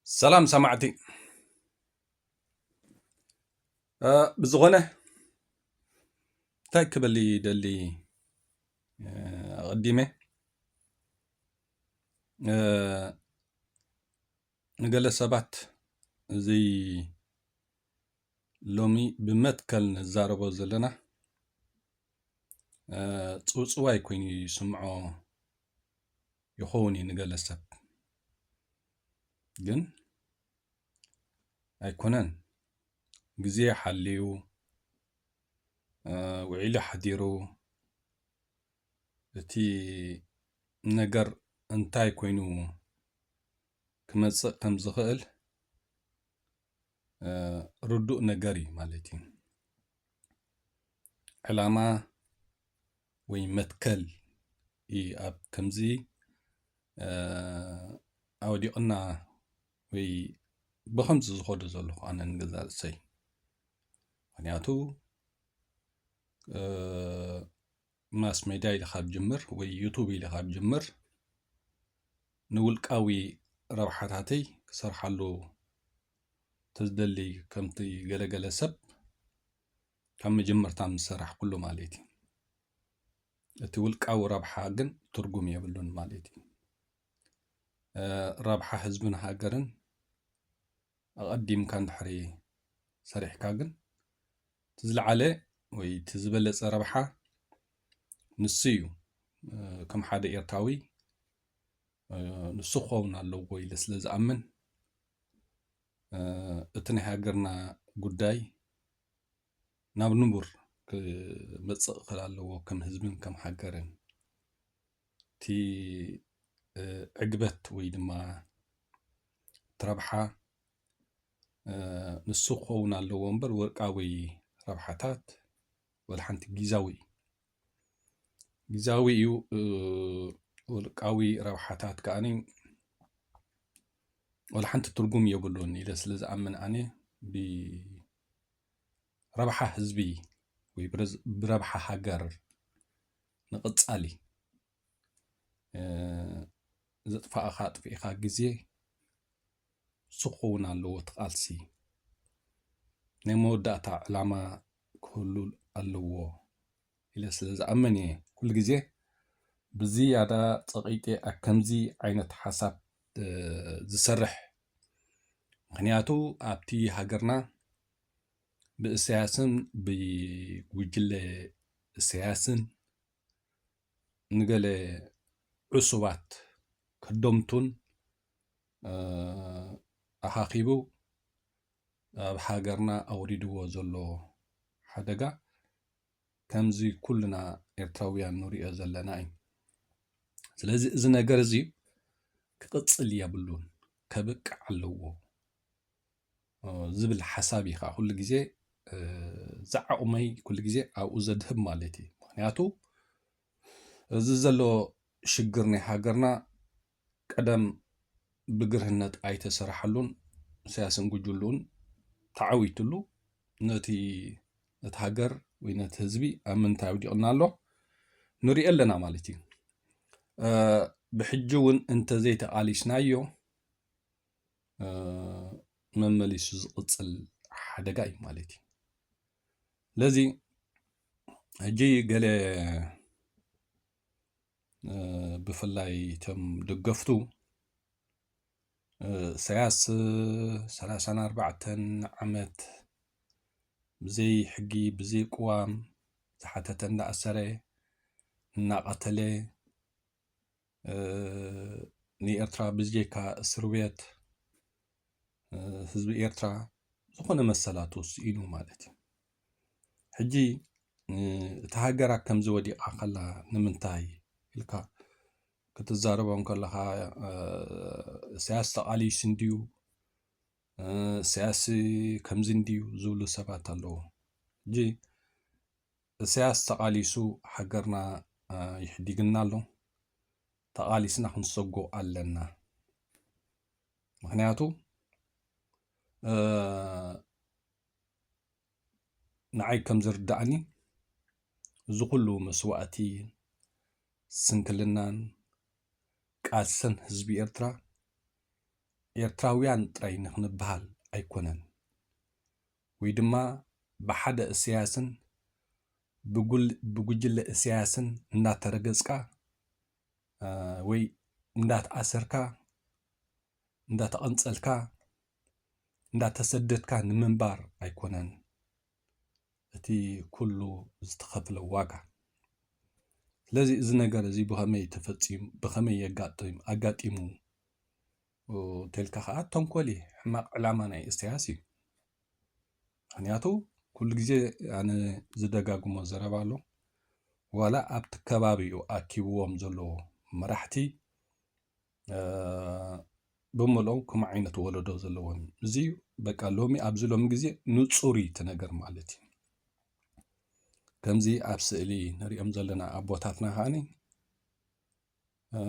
ሰላም ሰማዕቲ። እ፣ ብዝኾነ እንታይ ክብል ይደሊ፣ እ፣ ኣቐዲመ፣ እ፣ ንገለ ሰባት እዚ ሎሚ ብመትከል ንዛረቦ ዘለና፣ እ፣ ጽውጽዋይ ኮይኑ ይስምዖ ይኸውን እዩ ንገለ ሰብ። ግን ኣይኮነን። ግዜ ሓልዩ፣ እ፣ ውዒሉ ሓዲሩ እቲ ነገር እንታይ ኮይኑ ክመጽእ ከም ዝኽእል፣ እ፣ ርዱእ ነገር እዩ ማለት እዩ። ዕላማ ወይ መትከል እዩ ኣብ ከምዚ፣ እ፣ ኣውዲቕና ወይ ብኸምዚ ዝኸዶ ዘለኹ ኣነ ንገዛእ ርእሰይ። ምኽንያቱ፣ እ፣ ማስ ሜድያ ኢለ ካብ ጅምር ወይ ዩቱብ ኢለ ካብ ጅምር ንውልቃዊ ረብሓታተይ ክሰርሓሉ ተዝደሊ ከምቲ ገለገለ ሰብ ካብ መጀመርታ ምስ ሰራሕኩሉ ማለት እዩ። እቲ ውልቃዊ ረብሓ ግን ትርጉም የብሉን ማለት እዩ። እ፣ ረብሓ ህዝብን ሃገርን ኣቐዲምካ እንድሕሪ ሰሪሕካ ግን እቲ ዝለዓለ ወይ እቲ ዝበለጸ ረብሓ ንሱ እዩ። እ፣ ከም ሓደ ኤርትራዊ፣ እ፣ ንሱ ክኸውን ኣለዎ ኢለ ስለ ዝኣምን፣ እ፣ እቲ ናይ ሃገርና ጉዳይ ናብ ንቡር ክመጽእ ክኽእል ኣለዎ፣ ከም ህዝብን ከም ሃገርን። እቲ፣ እ፣ ዕግበት ወይ ድማ እቲ ረብሓ፣ እ፣ ንሱ ክኸውን ኣለዎ እምበር፣ ወርቃዊ ረብሓታት ወላ ሓንቲ ጊዛዊ እዩ። ጊዛዊ እዩ። እ፣ ውልቃዊ ረብሓታት ከኣኒ ወላ ሓንቲ ትርጉም የብሉን ኢለ ስለ ዝኣምን ኣነ ብረብሓ ህዝቢ ወይ ብረዝ-፣ ብረብሓ ሃገር ንቕጻሊ፣ እ፣ ዘጥፋእኻ ኣጥፊእኻ ግዜ ንሱ ክኸውን ኣለዎ እቲ ቃልሲ። ናይ መወዳእታ ዕላማ ክህሉ ኣለዎ ኢለ ስለ ዝኣምን እየ ኩሉ ግዜ ብዝያዳ ጸቒጠ ኣብ ከምዚ ዓይነት ሓሳብ፣ እ፣ ዝሰርሕ። ምኽንያቱ ኣብቲ ሃገርና ብእሰያስን ብጉጅለ እሰያስን ንገለ ዕሱባት ከደምቱን፣ እ፣ ኣኻኺቡ ኣብ ሃገርና ኣውሪድዎ ዘሎ ሓደጋ ከምዚ ኩልና ኤርትራውያን ንሪኦ ዘለና እዩ። ስለዚ እዚ ነገር እዚ ክቕጽል የብሉን፣ ከብቅዕ ኣለዎ፣ እ፣ ዝብል ሓሳብ እዩ ከዓ ኩሉ ግዜ፣ እ፣ ዝዓቑመይ ኩሉ ግዜ ኣብኡ ዘድህብ ማለት እዩ። ምኽንያቱ እዚ ዘሎ ሽግር ናይ ሃገርና ቀደም ብግርህነት ኣይተሰራሓሉን፣ ኢሳያስን ጉጅልኡን ተዓዊትሉ ነቲ፣ ነቲ ሃገር ወይ ነቲ ህዝቢ ኣብ ምንታይ ኣውዲቕና ኣሎ ንሪኦ ኣለና ማለት እዩ። እ፣ ብሕጂ እውን እንተዘይተቓሊስናዮ፣ እ፣ መመሊሱ ዝቕጽል ሓደጋ እዩ ማለት እዩ። ስለዚ ሕጂ ገለ፣ እ፣ ብፍላይ እቶም ደገፍቱ፣ እ፣ ኢሳያስ ሰላሳን ኣርባዕተን ዓመት ብዘይ ሕጊ፣ ብዘይ ቅዋም ዝሓተተ እንዳኣሰረ፣ እናቐተለ፣ እ፣ ንኤርትራ ብዘይካ እስር ቤት፣ እ፣ ህዝቢ ኤርትራ ዝኾነ መሰላቱ ስኢኑ ማለት እዩ። ሕጂ፣ እ፣ እታ ሃገራ ከምዚ ወዲቓ ከላ ንምንታይ ኢልካ ክትዛረቦ እንከለኻ፣ እ፣ ኢሳያስ ተቓሊሱ እንድዩ፣ እ፣ ኢሳያስ ከምዚ እንድዩ ዝብሉ ሰባት ኣለዉ። ሕጂ ኢሳያስ ተቓሊሱ ሃገርና፣ እ፣ ይሕዲግና ኣሎ። ተቓሊስና ክንሰጎ ኣለና። ምኽንያቱ፣ እ፣ ንዓይ ከም ዝርዳእኒ፣ እዚ ኩሉ መስዋእቲ፣ ስንክልናን ቃልስን ህዝቢ ኤርትራ ኤርትራውያን ጥራይ ንኽንበሃል ኣይኮነን። ወይ ድማ ብሓደ እሰያስን ብጉል-፣ ብጉጅለ እሰያስን እንዳተረገጽካ፣ እ፣ ወይ እንዳተኣሰርካ፣ እንዳተቐንጸልካ፣ እንዳተሰደድካ ንምንባር ኣይኮነን እቲ ኩሉ ዝተኸፍለ ዋጋ። ስለዚ እዚ ነገር እዚ ብኸመይ ተፈጺሙ፣ ብኸመይ የጋጥም፣ ኣጋጢሙ ተልካ ከኣ ተንኮል እዩ፣ ሕማቕ ዕላማ ናይ እሰያስ እዩ። ምኽንያቱ ኩሉ ግዜ ኣነ ዝደጋግሞ ዘረባ ኣሎ፣ ዋላ ኣብቲ ከባቢኡ ኣኪብዎም ዘሎ መራሕቲ፣ እ፣ ብምልኦም ከምኡ ዓይነት ወለዶ ዘለዎም። እዚ በቃ ሎሚ፣ ኣብዚ ሎሚ ግዜ ንጹር እዩ እቲ ነገር ማለት እዩ። ከምዚ ኣብ ስእሊ ንሪኦም ዘለና ኣቦታትና ከኣኒ፣ እ፣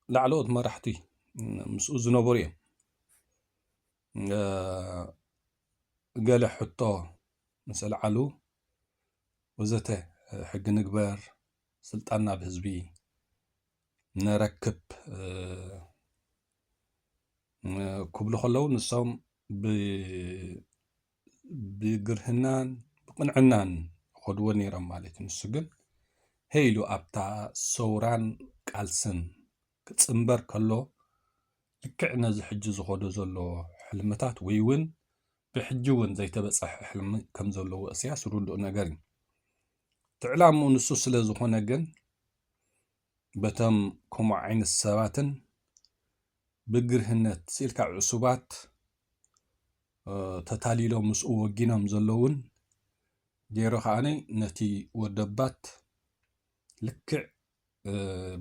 ላዕለዎት መራሕቲ፣ እ፣ ምስኡ ዝነበሩ እዮም። እ፣ ገለ ሕቶ ምስ ኣልዓሉ ወዘተ፣ ሕጊ ንግበር፣ ስልጣን ናብ ህዝቢ ነረክብ፣ እ፣ እ፣ ክብሉ ከለዉ ንሶም ብ-፣ ብግርህናን ብቕንዕናን ይኸድዎ ነይሮም ማለት እዩ። ንሱ ግን ሄ ኢሉ ኣብታ ሰውራን ቃልስን ክጽንበር ከሎ ልክዕ ነዚ ሕጂ ዝኸዶ ዘሎ ሕልምታት ወይ እውን ብሕጂ እውን ዘይተበጽሐ ሕልሚ ከም ዘለዎ እሰያስ ርዱእ ነገር እዩ። እቲ ዕላምኡ ንሱ ስለ ዝኾነ ግን በቶም ከምኡ ዓይነት ሰባትን ብግርህነት ስኢልካ ዕሱባት፣ እ፣ ተታሊሎም ምስኡ ወጊኖም ዘለውን ገይሩ ከኣኒ ነቲ ወደባት ልክዕ፣ እ፣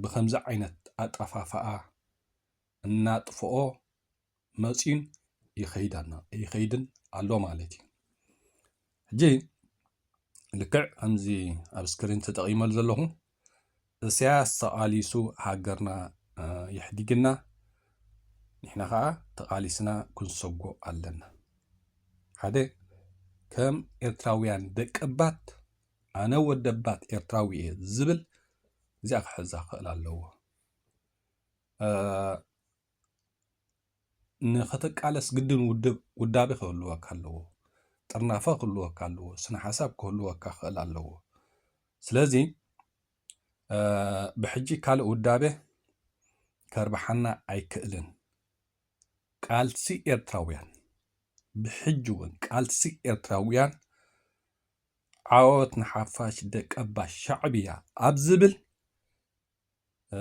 ብኸምዚ ዓይነት ኣጠፋፍኣ እናጥፍኦ መጺኡን ይኸይድ ኣና-፣ ይኸይድን ኣሎ ማለት እዩ። ሕጂ ልክዕ ከምዚ ኣብ ስክሪን ተጠቒመሉ ዘለኹ፣ እሰያስ ተቓሊሱ ሃገርና፣ እ፣ የሕዲግና፣ ንሕና ኸኣ ተቓሊስና ክንሰጎ ኣለና። ሓደ፣ ከም ኤርትራውያን ደቀባት፣ ኣነ ወደባት ኤርትራዊ እየ ዝብል፣ እዚኣ ክሕዛ ክኽእል ኣለዎ። እ፣ ንኸተቃለስ ግድን ውድብ-፣ ውዳቤ ክህልወካ ኣለዎ። ጥርናፈ ክህልወካ ኣለዎ። ስነ ሓሳብ ክህልወካ ክኽእል ኣለዎ። ስለዚ፣ እ፣ ብሕጂ ካልእ ውዳቤ ከርብሓና ኣይክእልን። ቃልሲ ኤርትራውያን፣ ብሕጂ እውን ቃልሲ ኤርትራውያን ዓወት ንሓፋሽ ደቀባት ሻዕብያ ኣብ ዝብል፣ እ፣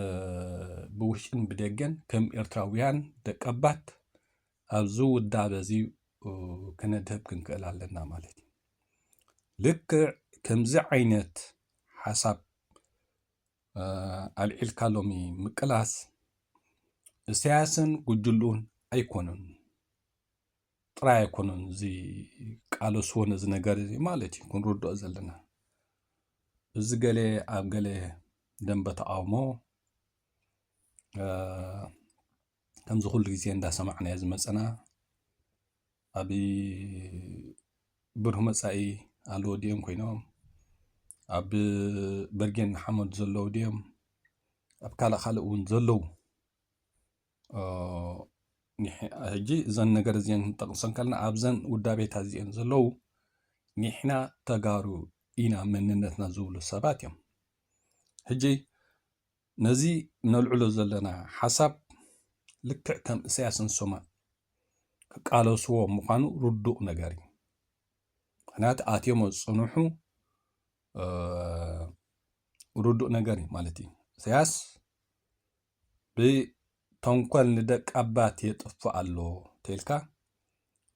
ብውሽጥን ብደገን ከም ኤርትራውያን ደቀባት ኣብዚ ውዳበ እዚ፣ እ፣ ክነድህብ ክንክእል ኣለና ማለት እዩ። ልክዕ ከምዚ ዓይነት ሓሳብ፣ እ፣ ኣልዒልካ ሎሚ ምቅላስ እሰያስን ጉጅልኡን ኣይኮኑን። ጥራይ ኣይኮኑን ዝቃለስዎ ነዚ ነገር እዚ ማለት እዩ፣ ክንርድኦ ዘለና። እዚ ገለ ኣብ ገለ ደንበ ተቓውሞ፣ እ፣ ከምዚ ኩሉ ግዜ እንዳሰማዕናዮ ዝመጸና፣ ኣብ ብሩህ መጻኢ ኣለዎ ድዮም ኮይኖም፣ ኣብ በርጌን ንሓመዱ ዘለዉ ድዮም፣ ኣብ ካልእ ካልእ እውን ዘለዉ፣ እ፣ ንሕ-፣ ሕጂ እዘን ነገር እዚአን ክንጠቕሰን ከለና ኣብዘን ውዳቤታት እዚአን ዘለዉ ንሕና ተጋሩ ኢና መንነትና ዝብሉ ሰባት እዮም። ሕጂ ነዚ ነልዕሎ ዘለና ሓሳብ ልክዕ ከም እሰያስ ንሶማ ክቃለስዎ ምዃኑ ርዱእ ነገር እዩ። ምኽንያቱ ኣትዮም ዝጽንሑ፣ እ፣ ርዱእ ነገር እዩ ማለት እዩ። እሰያስ ብተንኮል ንደቂ ኣባት የጥፍእ ኣሎ ተልካ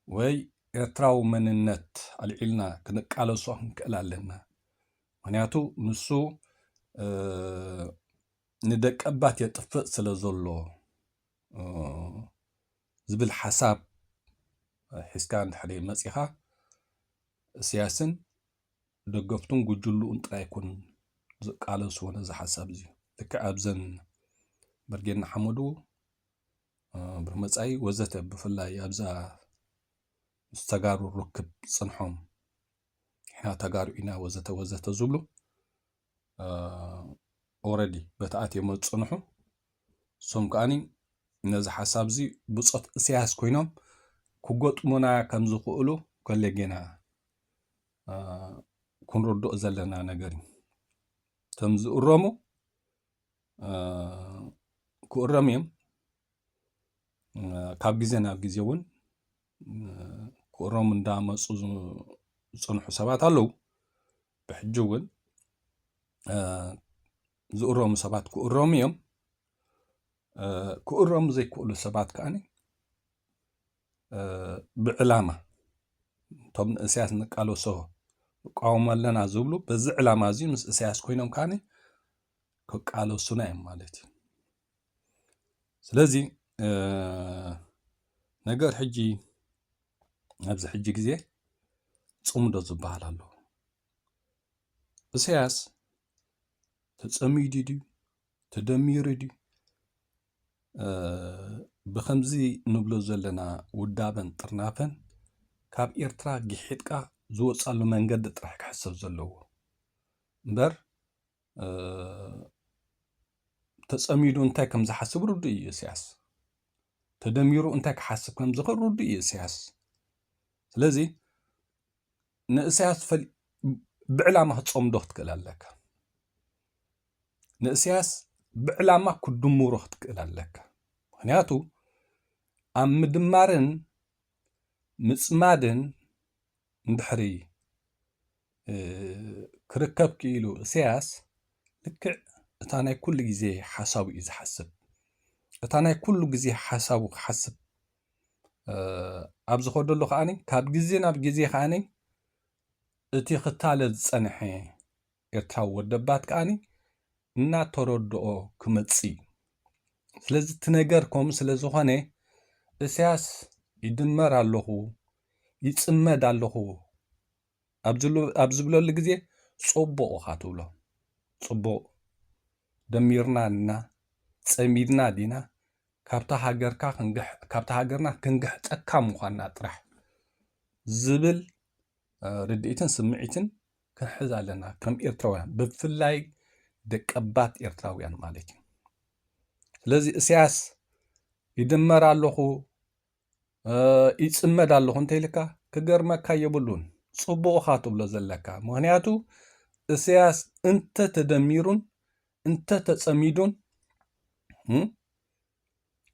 ወይ ኤርትራዊ መንነት ኣልዒልና ክንቃለሶ ክንክእል ኣለና። ምኽንያቱ ንሱ፣ እ፣ ንደቂ ኣባት የጥፍእ ስለ ዘሎ፣ እ፣ ዝብል ሓሳብ ሒዝካ እንድሕሪ መጺኻ፣ እሰያስን ደገፍቱን ጉጅልኡን ጥራይ ኣይኮኑን ዝቃለስዎ ነዚ ሓሳብ እዚ። ልክዕ ኣብዘን ብርጌድ ንሓመዱ፣ እ፣ ብርመጻይ ወዘተ፣ ብፍላይ ኣብዛ ምስ ተጋሩ ርክብ ጽንሖም፣ ንሕና ተጋሩ ኢና ወዘተ ወዘተ ዝብሉ፣ እ፣ ኦረዲ በቲ ኣትዮም ዝጽንሑ፣ እሶም ከኣኒ ነዚ ሓሳብ እዚ ብጾት እስያስ ኮይኖም ክገጥሙና ከም ዝኽእሉ ገለ ጌና፣ እ፣ ክንርድኦ ዘለና ነገር እዩ። እቶም ዝእረሙ፣ እ፣ ክእረሙ እዮም። እ፣ ካብ ግዜ ናብ ግዜ እውን፣ እ፣ ክእረሙ እንዳመጹ ዝ-፣ ዝጸንሑ ሰባት ኣለዉ። ብሕጂ እውን፣ እ፣ ዝእረሙ ሰባት ክእረሙ እዮም። እ፣ ክእረሙ ዘይክእሉ ሰባት ከኣኒ፣ እ፣ ብዕላማ እቶም ንእስያስ ንቃለሶ ንቃወሞ ኣለና ዝብሉ በዚ ዕላማ እዚ ምስ እስያስ ኮይኖም ከኣኒ ክቃለሱና እዮም ማለት እዩ። ስለዚ፣ እ፣ ነገር ሕጂ ኣብዚ ሕጂ ግዜ ጽምዶ ዝበሃል ኣሎ። እስያስ ተጸሚዱ ድዩ? ተደሚሩ ድዩ? እ፣ ብኸምዚ ንብሎ ዘለና ውዳበን ጥርናፈን ካብ ኤርትራ ግሒጥካ ዝወጻሉ መንገዲ ጥራሕ ክሕሰብ ዘለዎ እምበር፣ እ፣ ተጸሚዱ እንታይ ከም ዝሓስብ ርዱእ እዩ እስያስ። ተደሚሩ እንታይ ክሓስብ ከም ዝኽእል ርዱእ እዩ እስያስ። ስለዚ ንእስያስ ፈል-፣ ብዕላማ ክትጸምዶ ክትክእል ኣለካ። ንእስያስ ብዕላማ ክትድምሮ ክትክእል ኣለካ። ምኽንያቱ ኣብ ምድማርን ምጽማድን እንድሕሪ፣ እ፣ ክርከብ ክኢሉ እስያስ ልክዕ እታ ናይ ኩሉ ግዜ ሓሳቡ እዩ ዝሓስብ። እታ ናይ ኩሉ ግዜ ሓሳቡ ክሓስብ፣ እ፣ ኣብ ዝኸደሉ ከኣኒ ካብ ግዜ ናብ ግዜ ከኣኒ እቲ ክታለ ዝጸንሐ ኤርትራዊ ወደባት ከኣኒ እናተረድኦ ክመጽእ እዩ። ስለዚ እቲ ነገር ከምኡ ስለ ዝኾነ እስያስ ይድመር ኣለኹ፣ ይጽመድ ኣለኹ ኣብ ዝብሉ-፣ ኣብ ዝብለሉ ግዜ ጽቡቕ ኢኻ ትብሎ። ጽቡቕ ደሚርና እና ጸሚድና ዲና ካብታ ሃገርካ ክንግሕ-፣ ካብታ ሃገርና ክንግሕጠካ ምዃንና ጥራሕ ዝብል፣ እ፣ ርድኢትን ስምዒትን ክንሕዝ ኣለና ከም ኤርትራውያን፣ ብፍላይ ደቀባት ኤርትራውያን ማለት እዩ። ስለዚ እስያስ ይድመር ኣለኹ፣ እ፣ ይጽመድ ኣለኹ እንተ ኢልካ ክገርመካ የብሉን። ጽቡቕ ኢኻ ትብሎ ዘለካ። ምኽንያቱ እስያስ እንተ ተደሚሩን እንተ ተጸሚዱን፣ እም፣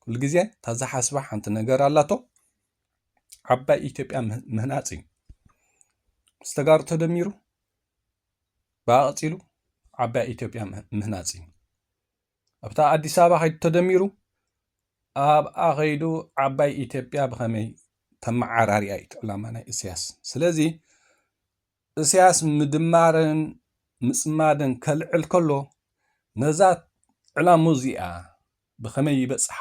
ኩሉ ግዜ እታ ዝሓስባ ሓንቲ ነገር ኣላቶ። ዓባይ ኢትዮጵያ ምህናጽ እዩ። ምስ ተጋሩ ተደሚሩ ብኣቕጺሉ ዓባይ ኢትዮጵያ ምህናጽ እዩ። ኣብታ ኣዲስ ኣበባ ከይዱ ተደሚሩ ኣብኣ ከይዱ ዓባይ ኢትዮጵያ ብኸመይ ተመዓራርያ እዩ ዕላማ ናይ እስያስ። ስለዚ እስያስ ምድማርን ምጽማድን ከልዕል ከሎ ነዛ ዕላሙ እዚኣ ብኸመይ ይበጽሓ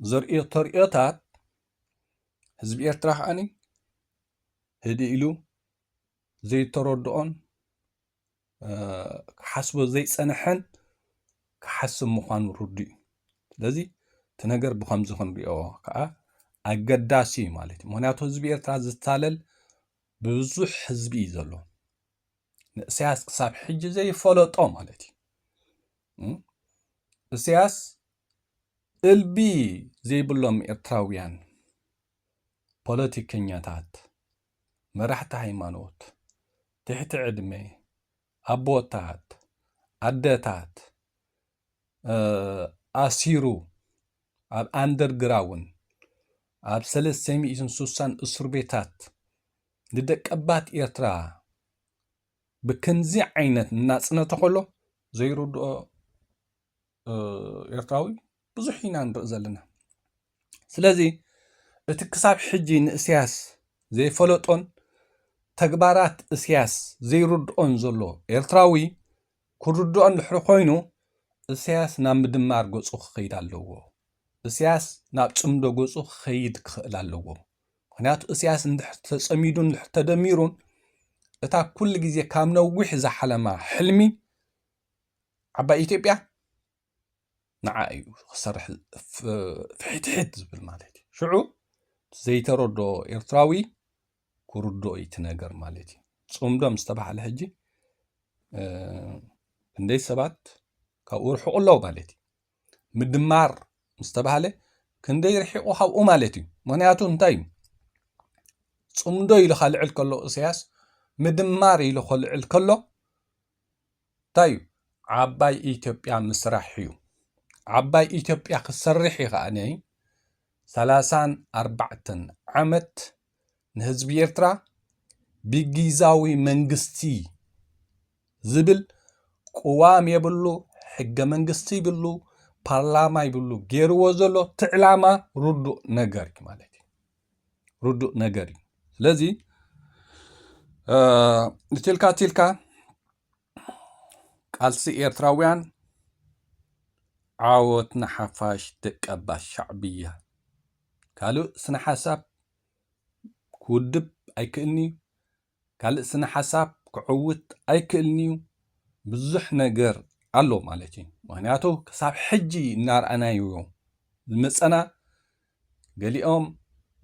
ዘርእዮ ተርእዮታት ህዝቢ ኤርትራ ከኣኒ ህድእ ኢሉ ዘይተረድኦን፣ እ፣ ክሓስቦ ዘይጸንሐን ክሓስብ ምዃኑ ርዱእ እዩ። ስለዚ እቲ ነገር ብኸምዚ ክንሪኦ ከዓ ኣገዳሲ እዩ ማለት እዩ። ምኽንያቱ ህዝቢ ኤርትራ ዝታለል ብዙሕ ህዝቢ እዩ ዘሎ። ንእስያስ ክሳብ ሕጂ ዘይፈለጦ ማለት እዩ። እም? እስያስ እልቢ ዘይብሎም ኤርትራውያን ፖለቲከኛታት፣ መራሕቲ ሃይማኖት፣ ትሕቲ ዕድመ፣ ኣቦታት፣ ኣደታት፣ እ፣ ኣሲሩ ኣብ ኣንደርግራውን ኣብ ሰለስተ ሚእትን ስሳን እስር ቤታት ንደቀባት ኤርትራ ብክምዚ ዓይነት እናጽነተ ከሎ ዘይርድኦ፣ እ፣ ኤርትራዊ ብዙሕ ኢና ንርኢ ዘለና። ስለዚ እቲ ክሳብ ሕጂ ንእስያስ ዘይፈለጦን ተግባራት እስያስ ዘይርድኦን ዘሎ ኤርትራዊ ክርድኦ እንድሕሪ ኮይኑ፣ እስያስ ናብ ምድማር ገጹ ክኸይድ ኣለዎ። እስያስ ናብ ጽምዶ ገጹ ክኸይድ ክኽእል ኣለዎ። ምኽንያቱ እስያስ እንድሕር ተጸሚዱን እንድሕር ተደሚሩን፣ እታ ኩሉ ግዜ ካብ ነዊሕ ዝሓለማ ሕልሚ ዓባይ ኢትዮጵያ ንዓ እዩ ክሰርሕ ፍ-፣ ፍሕትሕት ዝብል ማለት እዩ። ሽዑ ዘይተረድኦ ኤርትራዊ ክርድኦ እዩ እቲ ነገር ማለት እዩ። ጽምዶ ምስ ተባህለ ሕጂ፣ እ፣ ክንደይ ሰባት ካብኡ ርሕቑ ኣለዉ ማለት እዩ። ምድማር ምስ ተባህለ ክንደይ ርሒቑ ካብኡ ማለት እዩ። ምኽንያቱ እንታይ እዩ? ጽምዶ ኢሉ ከልዕል ከሎ፣ ኢሳያስ ምድማር ኢሉ ከልዕል ከሎ እንታይ እዩ? ዓባይ ኢትዮጵያ ምስራሕ እዩ። ዓባይ ኢትዮጵያ ክሰርሕ እዩ ከኣ ነይ ሰላሳን ኣርባዕተን ዓመት ንህዝቢ ኤርትራ ብጊዛዊ መንግስቲ ዝብል ቅዋም የብሉ፣ ሕገ መንግስቲ ይብሉ፣ ፓርላማ ይብሉ፣ ገይርዎ ዘሎ እቲ ዕላማ ርዱእ ነገር እዩ ማለት እዩ። ርዱእ ነገር እዩ። ስለዚ፣ እ፣ እትልካ እትልካ ቃልሲ ኤርትራውያን ዓወት ንሓፋሽ ደቀባት ሻዕብያ። ካልእ ስነ ሓሳብ ክውድብ ኣይክእልን'ዩ። ካልእ ስነ ሓሳብ ክዕውት ኣይክእልን'ዩ። ብዙሕ ነገር ኣሎ ማለት እዩ። ምኽንያቱ ክሳብ ሕጂ እናርኣናዮ ዝመጸና፣ ገሊኦም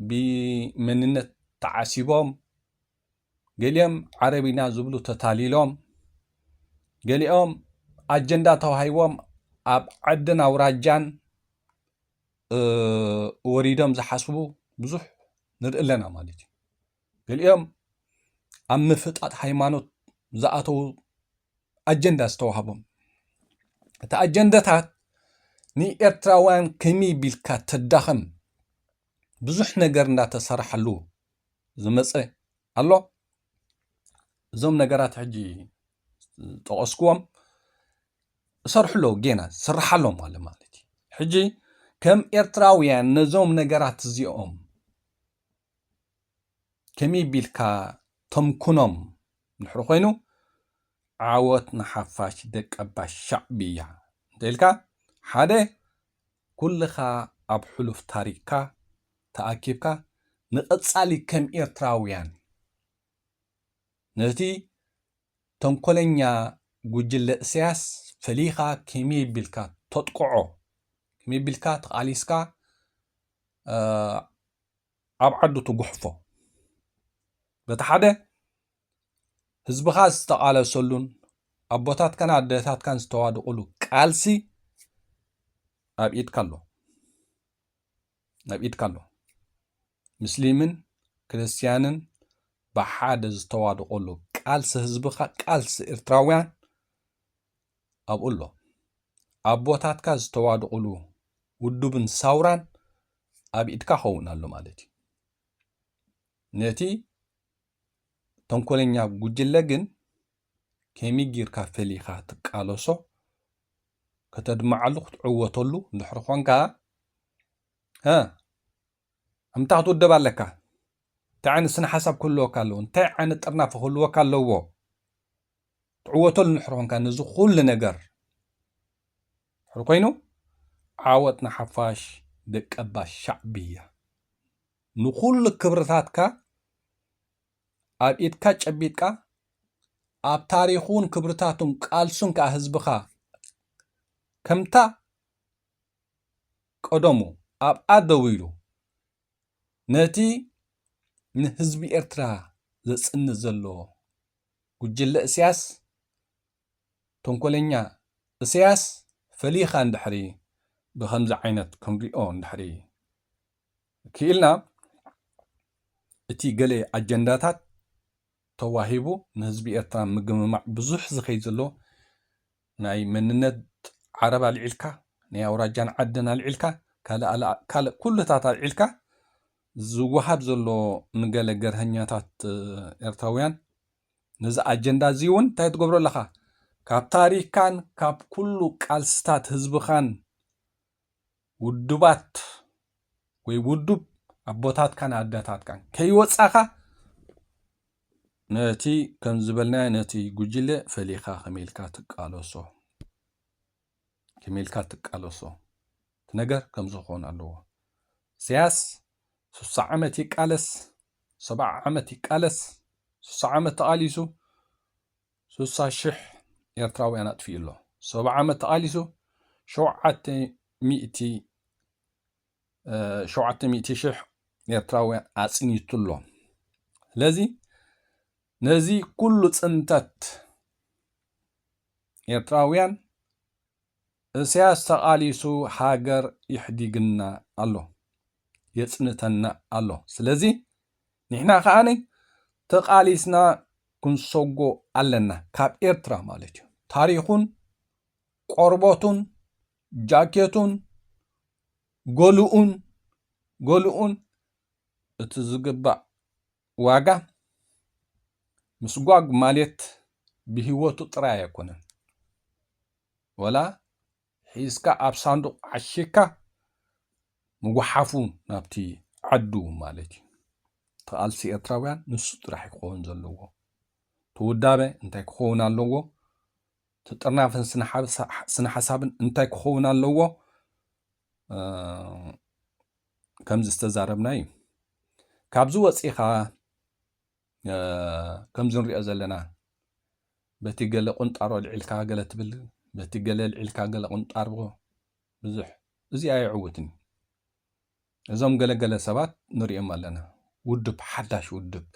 ብመንነት ተዓሲቦም፣ ገሊኦም ዓረብ ኢና ዝብሉ ተታሊሎም፣ ገሊኦም ኣጀንዳ ተዋሂቦም ኣብ ዓድን ኣውራጃን፣ እ፣ ወሪዶም ዝሓስቡ ብዙሕ ንርኢ ኣለና ማለት እዩ። ገሊኦም ኣብ ምፍጣጥ ሃይማኖት ዝኣተዉ ኣጀንዳ ዝተዋህቦም። እቲ ኣጀንዳታት ንኤርትራውያን ከመይ ቢልካ ተዳኸም ብዙሕ ነገር እንዳተሰርሓሉ ዝመጸ ኣሎ። እዞም ነገራት ሕጂ ዝጠቐስክዎም እሰርሑ ኣለዉ፣ ጌና ዝስርሓሎም ኣሎ ማለት እዩ። ሕጂ ከም ኤርትራውያን ነዞም ነገራት እዚኦም ከመይ ቢልካ ተምኩኖም እንድሕሪ ኮይኑ፣ ዓወት ንሓፋሽ ደቀባት ሻዕብያ እንተ ኢልካ፣ ሓደ ኩልኻ ኣብ ሕሉፍ ታሪኽካ ተኣኪብካ ንቐጻሊ ከም ኤርትራውያን ነቲ ተንኮለኛ ጉጅለ ኢሳያስ ፈሊኻ ከመይ ቢልካ ተጥቅዖ፣ ከመይ ቢልካ ተቓሊስካ፣ እ፣ ኣብ ዓዱ ትጉሕፎ። በቲ ሓደ ህዝብኻ ዝተቓለሰሉን ኣቦታትካን ኣደታትካን ዝተዋደቑሉ ቃልሲ ኣብ ኢድካ ኣሎ። ኣብ ኢድካ ኣሎ። ምስሊምን ክርስትያንን ብሓደ ዝተዋደቐሉ ቃልሲ ህዝብኻ፣ ቃልሲ ኤርትራውያን ኣብኡ ኣሎ። ኣቦታትካ ዝተዋደቑሉ ውድብን ሳውራን ኣብ ኢድካ ኸውን ኣሎ ማለት እዩ። ነቲ ተንኮለኛ ጉጅለ ግን ከመይ ጌርካ ፈሊኻ ትቃለሶ፣ ከተድምዓሉ፣ ክትዕወተሉ እንድሕሪ ኾንካ፣ ሀ፣ ኣምታ ክትውደብ ኣለካ። እንታይ ዓይነት ስነ ሓሳብ ክህልወካ ኣለዎ? እንታይ ዓይነት ጥርናፈ ክህልወካ ኣለዎ? ትዕወተሉ እንድሕሪ ኾንካ ነዚ ኩሉ ነገር እንድሕሪ ኮይኑ፣ ዓወት ንሓፋሽ ደቀባት ሻዕብያ። ንኹሉ ክብርታትካ ኣብ ኢድካ ጨቢጥካ፣ ኣብ ታሪኹን ክብርታቱን ቃልሱን ከኣ ህዝብኻ ከምታ ቀደሙ ኣብኣ ደው ኢሉ ነቲ ንህዝቢ ኤርትራ ዘጽንት ዘሎ ጉጅለ እስያስ፣ ተንኮለኛ እስያስ ፈሊኻ እንድሕሪ ብኸምዚ ዓይነት ክንሪኦ እንድሕሪ ክኢልና፣ እቲ ገለ ኣጀንዳታት ተዋሂቡ ንህዝቢ ኤርትራ ምግምማዕ ብዙሕ ዝኸይድ ዘሎ ናይ መንነት ዓረብ ኣልዒልካ፣ ናይ ኣውራጃን ዓድን ኣልዒልካ፣ ካልእ ኣለ-፣ ካልእ ኩልታት ኣልዒልካ ዝወሃብ ዘሎ ንገለ ገርሀኛታት፣ እ፣ ኤርትራውያን ነዚ ኣጀንዳ እዚ እውን እንታይ ትገብሮ ኣለኻ? ካብ ታሪኽካን ካብ ኩሉ ቃልስታት ህዝብኻን ውድባት ወይ ውዱብ ኣቦታትካን ኣደታትካን ከይወጻኻ ነቲ ከም ዝበልናዮ ነቲ ጉጅለ ፈሊኻ ከመይ ኢልካ ትቃለሶ? ከመይ ኢልካ ትቃለሶ? እቲ ነገር ከምዚ ክኸውን ኣለዎ። ኢሳያስ ስሳ ዓመት ይቃለስ፣ ሰብዓ ዓመት ይቃለስ፣ ስሳ ዓመት ተቓሊሱ፣ ስሳ ሽሕ ኤርትራውያን ኣጥፊኡ ኣሎ። ሰብዓ ዓመት ተቓሊሱ፣ ሸውዓተ ሚእቲ፣ እ፣ ሸውዓተ ሚእቲ ሽሕ ኤርትራውያን ኣጽኒቱ ኣሎ። ስለዚ ነዚ ኩሉ ጽንተት ኤርትራውያን እስያስ ተቓሊሱ ሃገር ይሕዲግና ኣሎ፣ የጽንተና ኣሎ። ስለዚ ንሕና ከኣኒ ተቓሊስና ክንሰጎ ኣለና፣ ካብ ኤርትራ ማለት እዩ። ታሪኹን ቆርቦቱን ጃኬቱን ገሉኡን ገሉኡን እቲ ዝግባእ ዋጋ ምስጓግ ማለት ብህይወቱ ጥራይ ኣይኮነን፣ ወላ ሒዝካ ኣብ ሳንዱቕ ዓሺግካ ምጉሓፉ ናብቲ ዓዱ ማለት እዩ። እቲ ቃልሲ ኤርትራውያን ንሱ ጥራሕ ክኸውን ዘለዎ። እቲ ውዳበ እንታይ ክኸውን ኣለዎ? እቲ ጥርናፍን ስነ ሓሳብን እንታይ ክኸውን ኣለዎ? ከምዚ ዝተዛረብና እዩ። ካብዚ ወፂኻ ከምዚ ንሪኦ ዘለና በቲ ገለ ቁንጣሮ ልዒልካ ገለ ትብል፣ በቲ ገለ ልዒልካ ገለ ቁንጣሮ ብዙሕ፣ እዚ ኣየዕውትን። እዞም ገለገለ ሰባት ንሪኦም ኣለና። ውድብ፣ ሓዳሽ ውድብ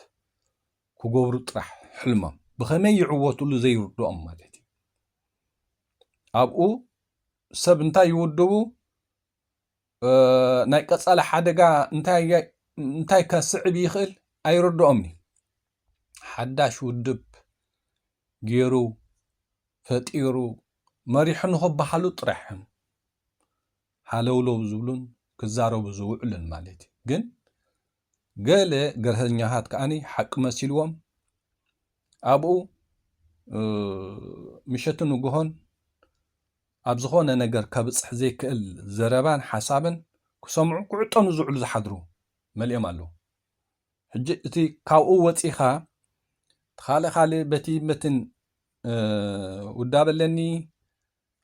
ክገብሩ ጥራሕ ሕልሞም። ብኸመይ ይዕወትሉ ዘይርድኦም ማለት እዩ። ኣብኡ ሰብ እንታይ ይውድቡ፣ ናይ ቀጻሊ ሓደጋ እንታይ ከስዕብ ይኽእል ኣይርድኦምን እዩ። ሓዳሽ ውድብ ገይሩ ፈጢሩ መሪሑ ንኽበሃሉ ጥራሕ እዮም ሃለውለው ዝብሉን ክዛረቡ ዝውዕሉን ማለት እዩ። ግን ገለ ገርሀኛታት ከኣኒ ሓቂ መሲልዎም ኣብኡ ምሸትን ንግሆን ኣብ ዝኾነ ነገር ከብጽሕ ዘይክእል ዘረባን ሓሳብን ክሰምዑ ክዕጠኑ ዝውዕሉ ዝሓድሩ መሊኦም ኣለዉ። ሕጂ እቲ ካብኡ ወጺኻ እቲ ካልእ ካልእ በቲ መትን ውዳበ ኣለኒ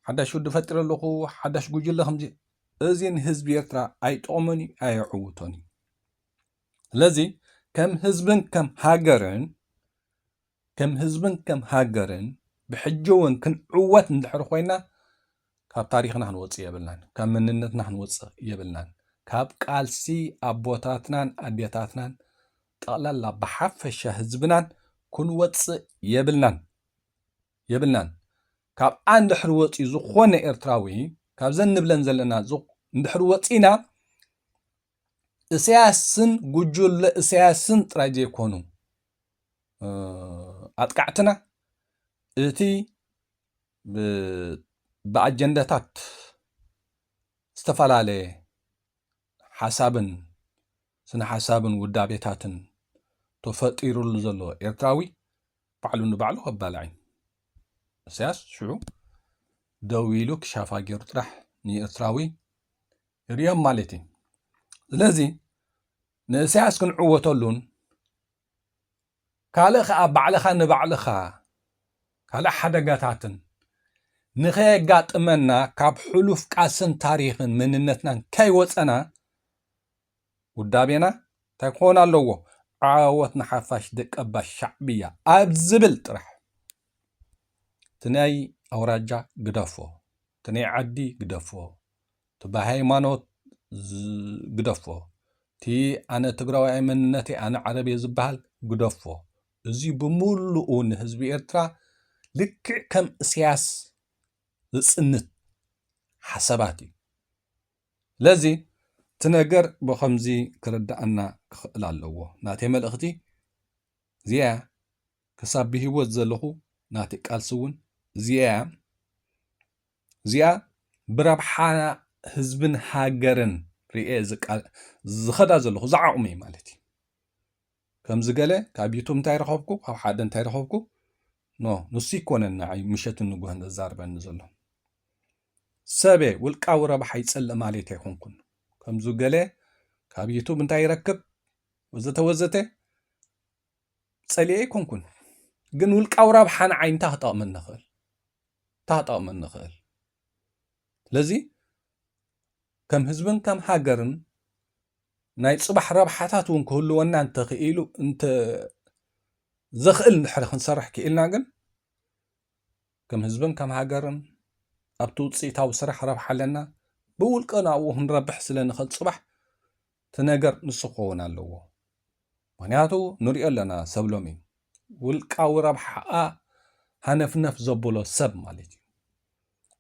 ሓዳሽ ውዲ ፈጢረ ኣለኹ ሓዳሽ ጉጅለ ከምዚ፣ እዚ ንህዝቢ ኤርትራ ኣይጠቕሞን እዩ ኣየዕውቶን እዩ። ስለዚ ከም ህዝብን ከም ሃገርን ከም ህዝብን ከም ሃገርን ብሕጂ እውን ክንዕወት እንድሕር ኮይና ካብ ታሪኽና ክንወፅእ የብልናን፣ ካብ መንነትና ክንወፅእ የብልናን። ካብ ቃልሲ ኣቦታትናን ኣዴታትናን ጠቕላላ ብሓፈሻ ህዝብናን ክንወፅእ የብልናን የብልናን። ካብ እንድሕር ወፂኡ ዝኾነ ኤርትራዊ ካብዘን ንብለን ዘለና እንድሕር ወፂና እሰያስን ጉጅለ እሰያስን ጥራይ ዘይኮኑ ኣጥቃዕትና እቲ ብኣጀንዳታት ዝተፈላለየ ሓሳብን ስነ ሓሳብን ውዳቤታትን ተፈጢሩሉ ዘሎ ኤርትራዊ ባዕሉ ንባዕሉ ከባላዕ እዩ። እሰያስ ሽዑ ደው ኢሉ ክሻፋ ገይሩ ጥራሕ ንኤርትራዊ ይርእዮም ማለት እዩ። ስለዚ ንእሰያስ ክንዕወተሉን ካልእ ኸኣ ባዕልኻ ንባዕልኻ ካልእ ሓደጋታትን ንኸየጋጥመና ካብ ሕሉፍ ቃልስን ታሪኽን መንነትናን ከይወጸና ውዳቤና እንታይ ክኾን ኣለዎ? ዓወት ንሓፋሽ ደቀባት ሻዕብያ ኣብ ዝብል ጥራሕ። እቲ ናይ ኣውራጃ ግደፎ፣ እቲ ናይ ዓዲ ግደፎ፣ እቲ ብሃይማኖት ግደፎ፣ እቲ ኣነ ትግራዋይ መንነተይ ኣነ ዓረብ እየ ዝበሃል ግደፎ። እዚ ብምሉኡ ንህዝቢ ኤርትራ ልክዕ ከም እስያስ ዝጽንት ሓሳባት እዩ። ስለዚ እቲ ነገር ብኸምዚ ክርዳኣና ክኽእል ኣለዎ። ናተይ መልእኽቲ እዚኣ እያ። ክሳብ ብህይወት ዘለኹ ናተይ ቃልሲ እውን እዚኣ እያ። እዚኣ ብረብሓ ህዝብን ሃገርን ርእየ ዝኸዳ ዘለኹ ዝዓቕመይ ማለት እዩ። ከምዚ ገለ ካብ ዩቱብ እንታይ ረኸብኩ፣ ካብ ሓደ እንታይ ረኸብኩ፣ ኖ ንሱ ይኮነን ንዓይ ምሸትን ንጉህን ዘዛርበኒ ዘሎ። ሰበ ውልቃዊ ረብሓ ይጸልእ ማለት ኣይኮንኩን። ከምዚ ገለ ካብ ዩቱብ እንታይ ይረክብ ወዘተ ወዘተ ጸሊኤ ኣይኮንኩን። ግን ውልቃዊ ረብሓ ንዓይ እንታይ ክጠቕመኒ ይኽእል? እንታይ ክጠቕመኒ ይኽእል? ስለዚ ከም ህዝብን ከም ሃገርን ናይ ጽባሕ ረብሓታት እውን ክህልወና እንተኽኢሉ እንተ ዘኽእል እንድሕር ክንሰርሕ ክኢልና ግን ከም ህዝብን ከም ሃገርን ኣብቲ ውፅኢታዊ ስራሕ ረብሓ ኣለና። ብውልቀ ናብኡ ክንረብሕ ስለ ንኽእል ፅባሕ እቲ ነገር ንሱ ክኸውን ኣለዎ። ምክንያቱ ንሪኦ ኣለና ሰብ ሎሚ ውልቃዊ ረብሓኣ ሃነፍነፍ ዘብሎ ሰብ ማለት እዩ።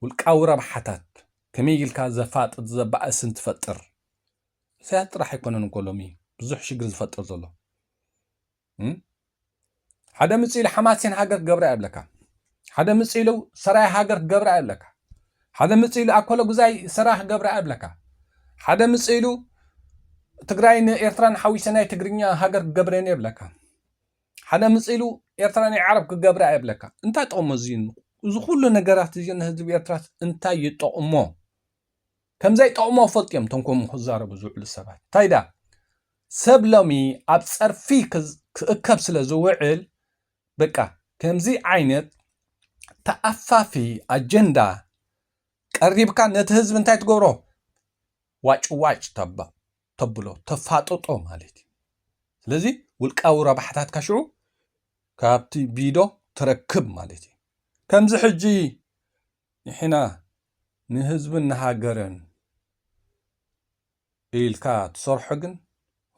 ውልቃዊ ረብሓታት ከመይ ኢልካ ዘፋጥጥ ዘባእስን ትፈጥር። ኢሳያስ ጥራሕ ኣይኮነን እኮ ሎሚ ብዙሕ ሽግር ዝፈጥር ዘሎ። እም? ሓደ ምጽእ ኢሉ ሓማሴን ሃገር ክገብራ እየ ይብለካ። ሓደ ምጽእ ኢሉ ሰራይ ሃገር ክገብራ እየ ይብለካ። ሓደ ምጽእ ኢሉ ኣኮለ ጉዛይ ሰራይ ክገብራ እየ ይብለካ። ሓደ ምጽእ ኢሉ ትግራይ ንኤርትራን ሓዊሰ ናይ ትግርኛ ሃገር ክገብረን እየ ይብለካ። ሓደ ምጽእ ኢሉ ኤርትራ ናይ ዓረብ ክገብራ እየ ይብለካ። እንታይ ጥቕሙ እዚ? እዚ ኩሉ ነገራት እዚ ንህዝቢ ኤርትራስ እንታይ ይጠቕሞ? ከም ዘይጠቕሞ ፈልጡ እዮም እቶም ከምኡ ክዛረቡ ዝውዕሉ ሰባት። እንታይ ዳ ሰብ ሎሚ ኣብ ጸርፊ ክዝ- ክእከብ ስለ ዝውዕል፣ በቃ ከምዚ ዓይነት ተኣፋፊ ኣጀንዳ ቀሪብካ ነቲ ህዝቢ እንታይ ትገብሮ? ዋጭ ዋጭ ተባ- ተብሎ፣ ተፋጥጦ ማለት እዩ። ስለዚ ውልቃዊ ረብሓታትካ ሽዑ ካብቲ ቢዶ ትረክብ ማለት እዩ። ከምዚ ሕጂ ንሕና ንህዝብን ንሃገርን ኢልካ ትሰርሖ ግን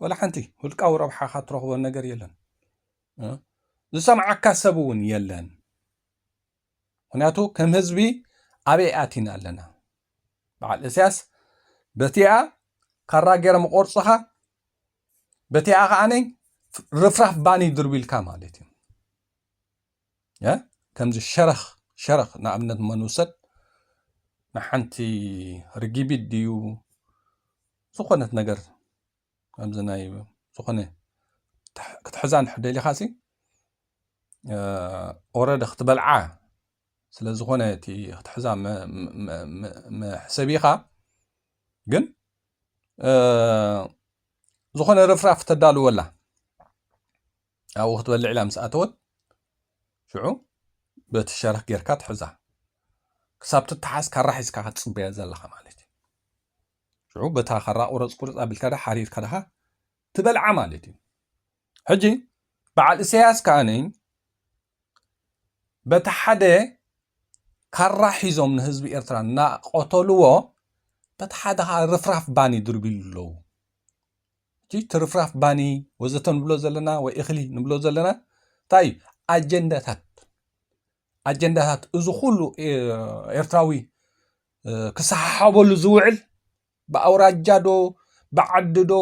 ወላ ሓንቲ ውልቃዊ ረብሓኻ ትረኽቦ ነገር የለን። እ? ዝሰምዓካ ሰብ እውን የለን። ምኽንያቱ ከም ህዝቢ ኣበይ ኣቲና ኣለና? በዓል እስያስ በቲኣ ካራ ገይረ መቆርፅኻ፣ በቲኣ ከዓነይ ርፍራፍ ባኒ ድርቢልካ ማለት እዩ። እ? ከምዚ ሸረኽ ሸረኽ ንኣብነት መን ውሰድ፣ ንሓንቲ ርጊቢት ድዩ ዝኾነት ነገር ኣብዚ ናይ ዝኾነ ክትሕ- ክትሕዛ እንድሕር ደሊኻሲ ኦረደ ክትበልዓ ስለ ዝኾነ እቲ ክትሕዛ መ- መ- መ- መ- መሕሰቢኻ ግን እ፣ ዝኾነ ርፍራፍ ተዳልወላ ኣብኡ ክትበልዕ ኢላ ምስ ኣተወት ሽዑ በቲ ሸረኽ ጌርካ ትሕዛ ክሳብ ትተሓዝ ካራ ሒዝካ ክትፅበያ ዘለኻ ማለት እዩ። ሽዑ በታ ካራ ቁረፅ ቁርፅ ኣቢልካ ዳ ሓሪርካ ዳኻ ትበልዓ ማለት እዩ። ሕጂ በዓል እሰያስ ከዓኒ በቲ ሓደ ካራ ሒዞም ንህዝቢ ኤርትራ እናቐተልዎ በቲ ሓደ ከዓ ርፍራፍ ባኒ ድርቢሉ ኣለዉ። እቲ ትርፍራፍ ባኒ ወዘተ ንብሎ ዘለና ወይ እኽሊ ንብሎ ዘለና እንታይ እዩ? ኣጀንዳታት ኣጀንዳታት እዚ ኩሉ ኤርትራዊ ክሰሓሓበሉ ዝውዕል ብኣውራጃ ዶ ብዓዲ ዶ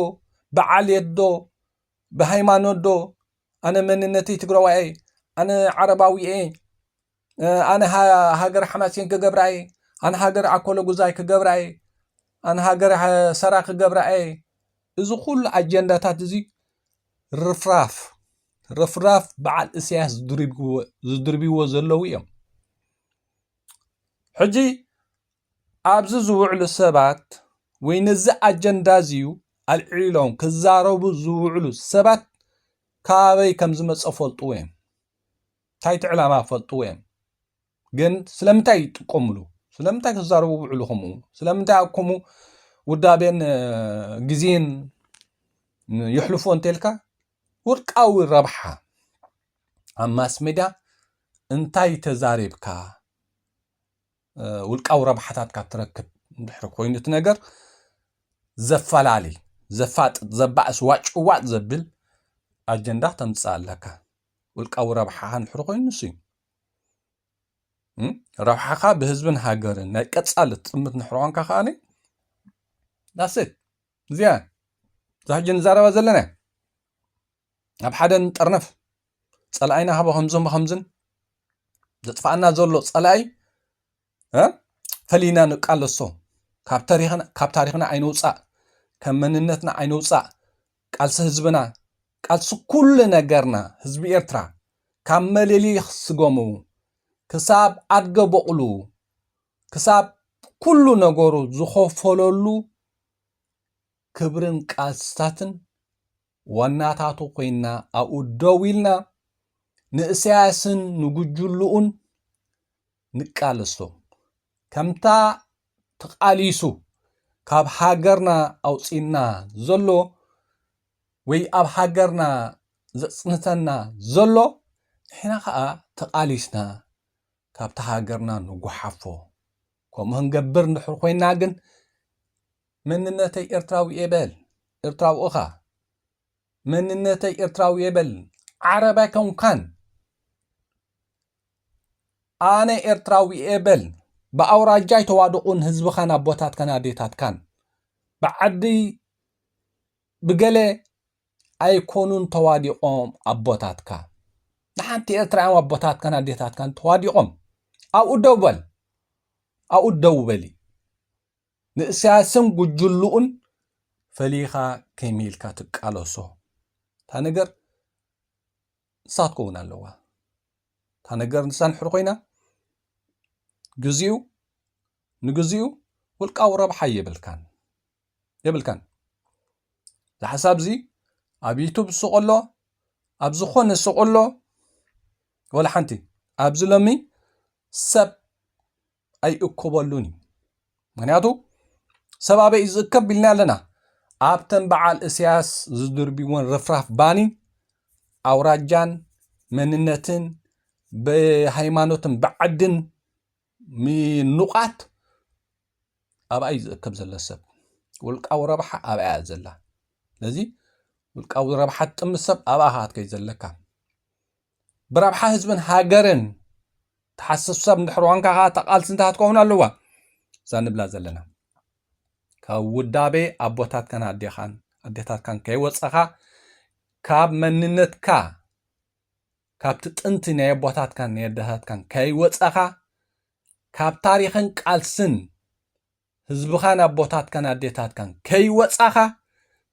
ብዓሌት ዶ ብሃይማኖት ዶ ኣነ መንነተይ ትግራዋይ እየ ኣነ ዓረባዊ እየ ኣነ ሃገር ሓማሴን ክገብራ እየ ኣነ ሃገር ኣኮለ ጉዛይ ክገብራ እየ ኣነ ሃገር ሰራ ክገብራ እየ እዚ ኩሉ ኣጀንዳታት እዚ ርፍራፍ ርፍራፍ በዓል እስያስ ዝድርብዎ ዘለዉ እዮም ሕጂ ኣብዚ ዝውዕሉ ሰባት ወይ ነዚ ኣጀንዳ እዚዩ ኣልዒሎም ክዛረቡ ዝውዕሉ ሰባት ካበይ ከም ዝመፀ ፈልጥዎ እዮም እንታይ እቲ ዕላማ ፈልጥዎ እዮም ግን ስለምንታይ ይጥቀምሉ ስለምንታይ ክዛረቡ ውዕሉ ከምኡ ስለምንታይ ኣብ ከምኡ ውዳቤን ግዜን ይሕልፎ እንተልካ ውልቃዊ ረብሓ ኣብ ማስ ሜድያ እንታይ ተዛሪብካ ውልቃዊ ረብሓታትካ ትረክብ እንድሕር ኮይኑ እቲ ነገር ዘፈላሊ ዘፋጥጥ ዘባእስ ዋጭዋጥ ዘብል ኣጀንዳ ተምፅእ ኣለካ ውልቃዊ ረብሓኻ እንድሕር ኮይኑ ንሱ እዩ ረብሓኻ ብህዝብን ሃገርን ናይ ቀፃሊ ትጥምት እንድሕር ኮንካ ከዓኒ ዳስት እዚኣ እዛ ሕጂ ንዛረባ ዘለና ኣብ ሓደ ንጠርነፍ ፀላኣይና ሃቦ ከምዞም ከምዝን ዘጥፋኣና ዘሎ ፀላኣይ ፈሊና ንቃለሶ ካብ ታሪኽና ኣይንውፃእ ካብ መንነትና ኣይንውፃእ ቃልሲ ህዝብና ቃልሲ ኩሉ ነገርና ህዝቢ ኤርትራ ካብ መለሊኽ ስገሙ ክሳብ ኣድገ በቕሉ ክሳብ ኩሉ ነገሩ ዝኸፈለሉ ክብርን ቃልስታትን ዋናታቱ ኮይንና ኣብኡ ደው ኢልና ንእሰያስን ንጉጅልኡን ንቃለሶ ከምታ ተቓሊሱ ካብ ሃገርና ኣውፂእና ዘሎ ወይ ኣብ ሃገርና ዘፅንተና ዘሎ ንሕና ከዓ ተቓሊስና ካብታ ሃገርና ንጉሓፎ ከምኡ ክንገብር እንድሕር ኮይና ግን መንነተይ ኤርትራዊ እየ በል ኤርትራዊ እኻ መንነተይ ኤርትራዊ እየ በል ዓረብ ኣይኮንካን ኣነ ኤርትራዊ እየ በል ብኣውራጃ ኣይተዋድቑን ህዝብኻን ኣቦታትካን ኣዴታትካን። ብዓዲ ብገለ ኣይኮኑን ተዋዲቖም ኣቦታትካ። ንሓንቲ ኤርትራ እዮም ኣቦታትካን ኣዴታትካን ተዋዲቖም። ኣብኡ ደው በል። ኣብኡ ደው በሊ። ንእስያስን ጉጅልኡን ፈሊኻ ከመይ ኢልካ ትቃለሶ? እታ ነገር ንሳ ትከውን ኣለዋ። እታ ነገር ንሳ እንድሕር ኮይና፣ ግዜኡ፣ ንግዜኡ ውልቃዊ ረብሓ የብልካን። የብልካን። እዚ ሓሳብ እዚ ኣብ ዩቱብ ስቕ ኣሎ፣ ኣብ ዝኾነ ስቕ ኣሎ፣ ወላ ሓንቲ። ኣብዚ ሎሚ ሰብ ኣይእከበሉን እዩ። ምኽንያቱ ሰብ ኣበይ እዩ ዝእከብ ኢልና ኣለና። ኣብተን በዓል እስያስ ዝድርብይወን ርፍራፍ ባኒ ኣውራጃን መንነትን ብሃይማኖትን ብዓድን ምኑቓት ኣብኣ እዩ ዝእከብ ዘሎ ሰብ። ውልቃዊ ረብሓ ኣብኣ እያ ዘላ። ስለዚ ውልቃዊ ረብሓ ትጥምት ሰብ ኣብኣ ኸዓ ትከይድ ዘለካ። ብረብሓ ህዝብን ሃገርን ትሓስብ ሰብ እንድሕር ዋንካ ኸዓ እታ ቃልሲ እንታይ ክትከውን ኣለዋ? እዛ ንብላ ዘለና። ካብ ውዳቤ ኣቦታትካን ኣዴኻን፣ ኣዴታትካን ከይወጸኻ፣ ካብ መንነትካ፣ ካብቲ ጥንቲ ናይ ኣቦታትካን ናይ ኣዴታትካን ከይወጸኻ፣ ካብ ታሪኽን ቃልስን ህዝብኻን ኣቦታትካን ኣዴታትካን ከይወጻኻ፣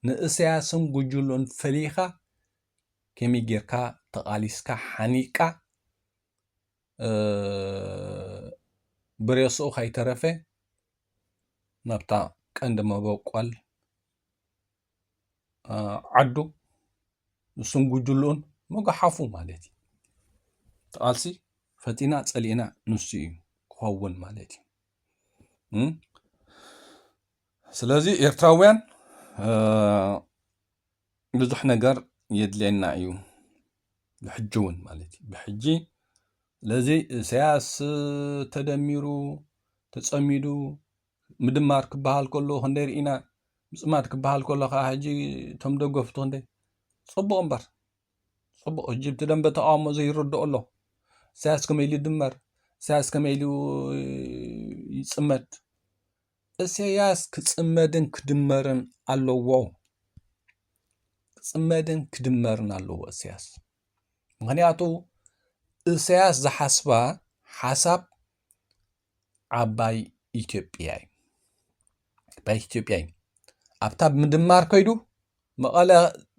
ንእሰያስን ጉጅሉን ፈሊኻ፣ ከመይ ጌርካ ተቓሊስካ ሓኒቕካ፣ እ፣ ብሬስኡ ከይተረፈ ናብታ ቀንዲ መበቆል፣ እ፣ ዓዱ ንሱን ጉጅልኡን መጓሓፉ ማለት እዩ። እቲ ቃልሲ ፈቲና ጸሊእና ንሱ እዩ ክኸውን ማለት እዩ። እም? ስለዚ ኤርትራውያን፣ እ፣ ብዙሕ ነገር የድልየና እዩ። ብሕጂ እውን ማለት እዩ። ብሕጂ ስለዚ ኢሳያስ ተደሚሩ፣ ተጸሚዱ፣ ምድማር ክበሃል ከሎ ክንደይ ርኢና፣ ምጽማድ ክበሃል ከሎ ከዓ ሕጂ እቶም ደገፍቱ ክንደይ። ጽቡቕ እምበር፣ ጽቡቕ። ሕጂ እቲ ደንበ ተቃውሞ ዘይርድኦ ኣሎ። ኢሳያስ ከመይ ኢሉ ይድመር? ኢሳያስ ከመይ ኢሉ ይጽመድ? ኢሳያስ ክጽመድን ክድመርን ኣለዎ። ክጽመድን ክድመርን ኣለዎ ኢሳያስ። ምኽንያቱ ኢሳያስ ዝሓስባ ሓሳብ ዓባይ ኢትዮጵያ እዩ። ዓባይ ኢትዮጵያ እዩ። ኣብታ ምድማር ከይዱ፣ መቐለ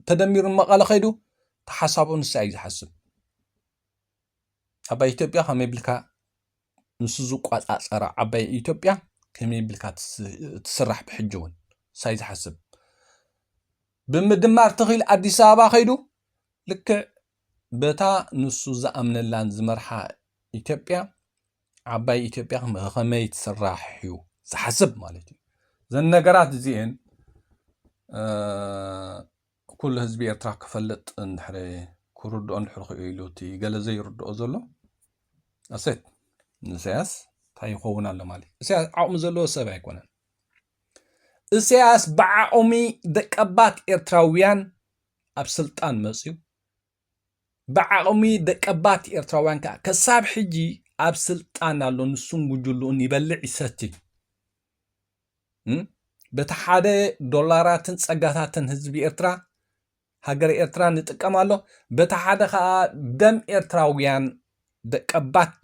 ተደሚሩ፣ መቐለ ከይዱ፣ ተሓሳቡ ንሳ እዩ ዝሓስብ። ዓባይ ኢትዮጵያ ከመይ ብልካ ንሱ ዝቋጻጸራ ዓባይ ኢትዮጵያ ከመይ ብልካ ትስ-፣ ትስራሕ ብሕጂ እውን ንሳ እዩ ዝሓስብ። ብምድማር ተኺል ኣዲስ ኣበባ ከይዱ፣ ልክዕ በታ ንሱ ዝኣምነላን ዝመርሓ ኢትዮጵያ፣ ዓባይ ኢትዮጵያ ከመ-፣ ከመይ ትስራሕ እዩ ዝሓስብ ማለት እዩ። እዘን ነገራት እዚኤን፣ እ፣ ኩሉ ህዝቢ ኤርትራ ክፈልጥ እንድሕሪ፣ ክርድኦ እንድሕሪ ክኢሉ፣ እቲ ገለ ዘይርድኦ ዘሎ ኣሴት ንኢሳያስ እንታይ ይኸውን ኣሎ ማለት እዩ። ኢሳያስ ዓቕሚ ዘለዎ ሰብ ኣይኮነን። ኢሳያስ ብዓቕሚ ደቀባት ኤርትራውያን ኣብ ስልጣን መጽዩ፣ ብዓቕሚ ደቀባት ኤርትራውያን ከኣ ክሳብ ሕጂ ኣብ ስልጣን ኣሎ። ንሱን ጉጅልኡን ይበልዕ ይሰቲ። እም? በቲ ሓደ ዶላራትን ጸጋታትን ህዝቢ ኤርትራ፣ ሃገረ ኤርትራ ንጥቀም ኣሎ። በቲ ሓደ ከኣ ደም ኤርትራውያን ደቀባት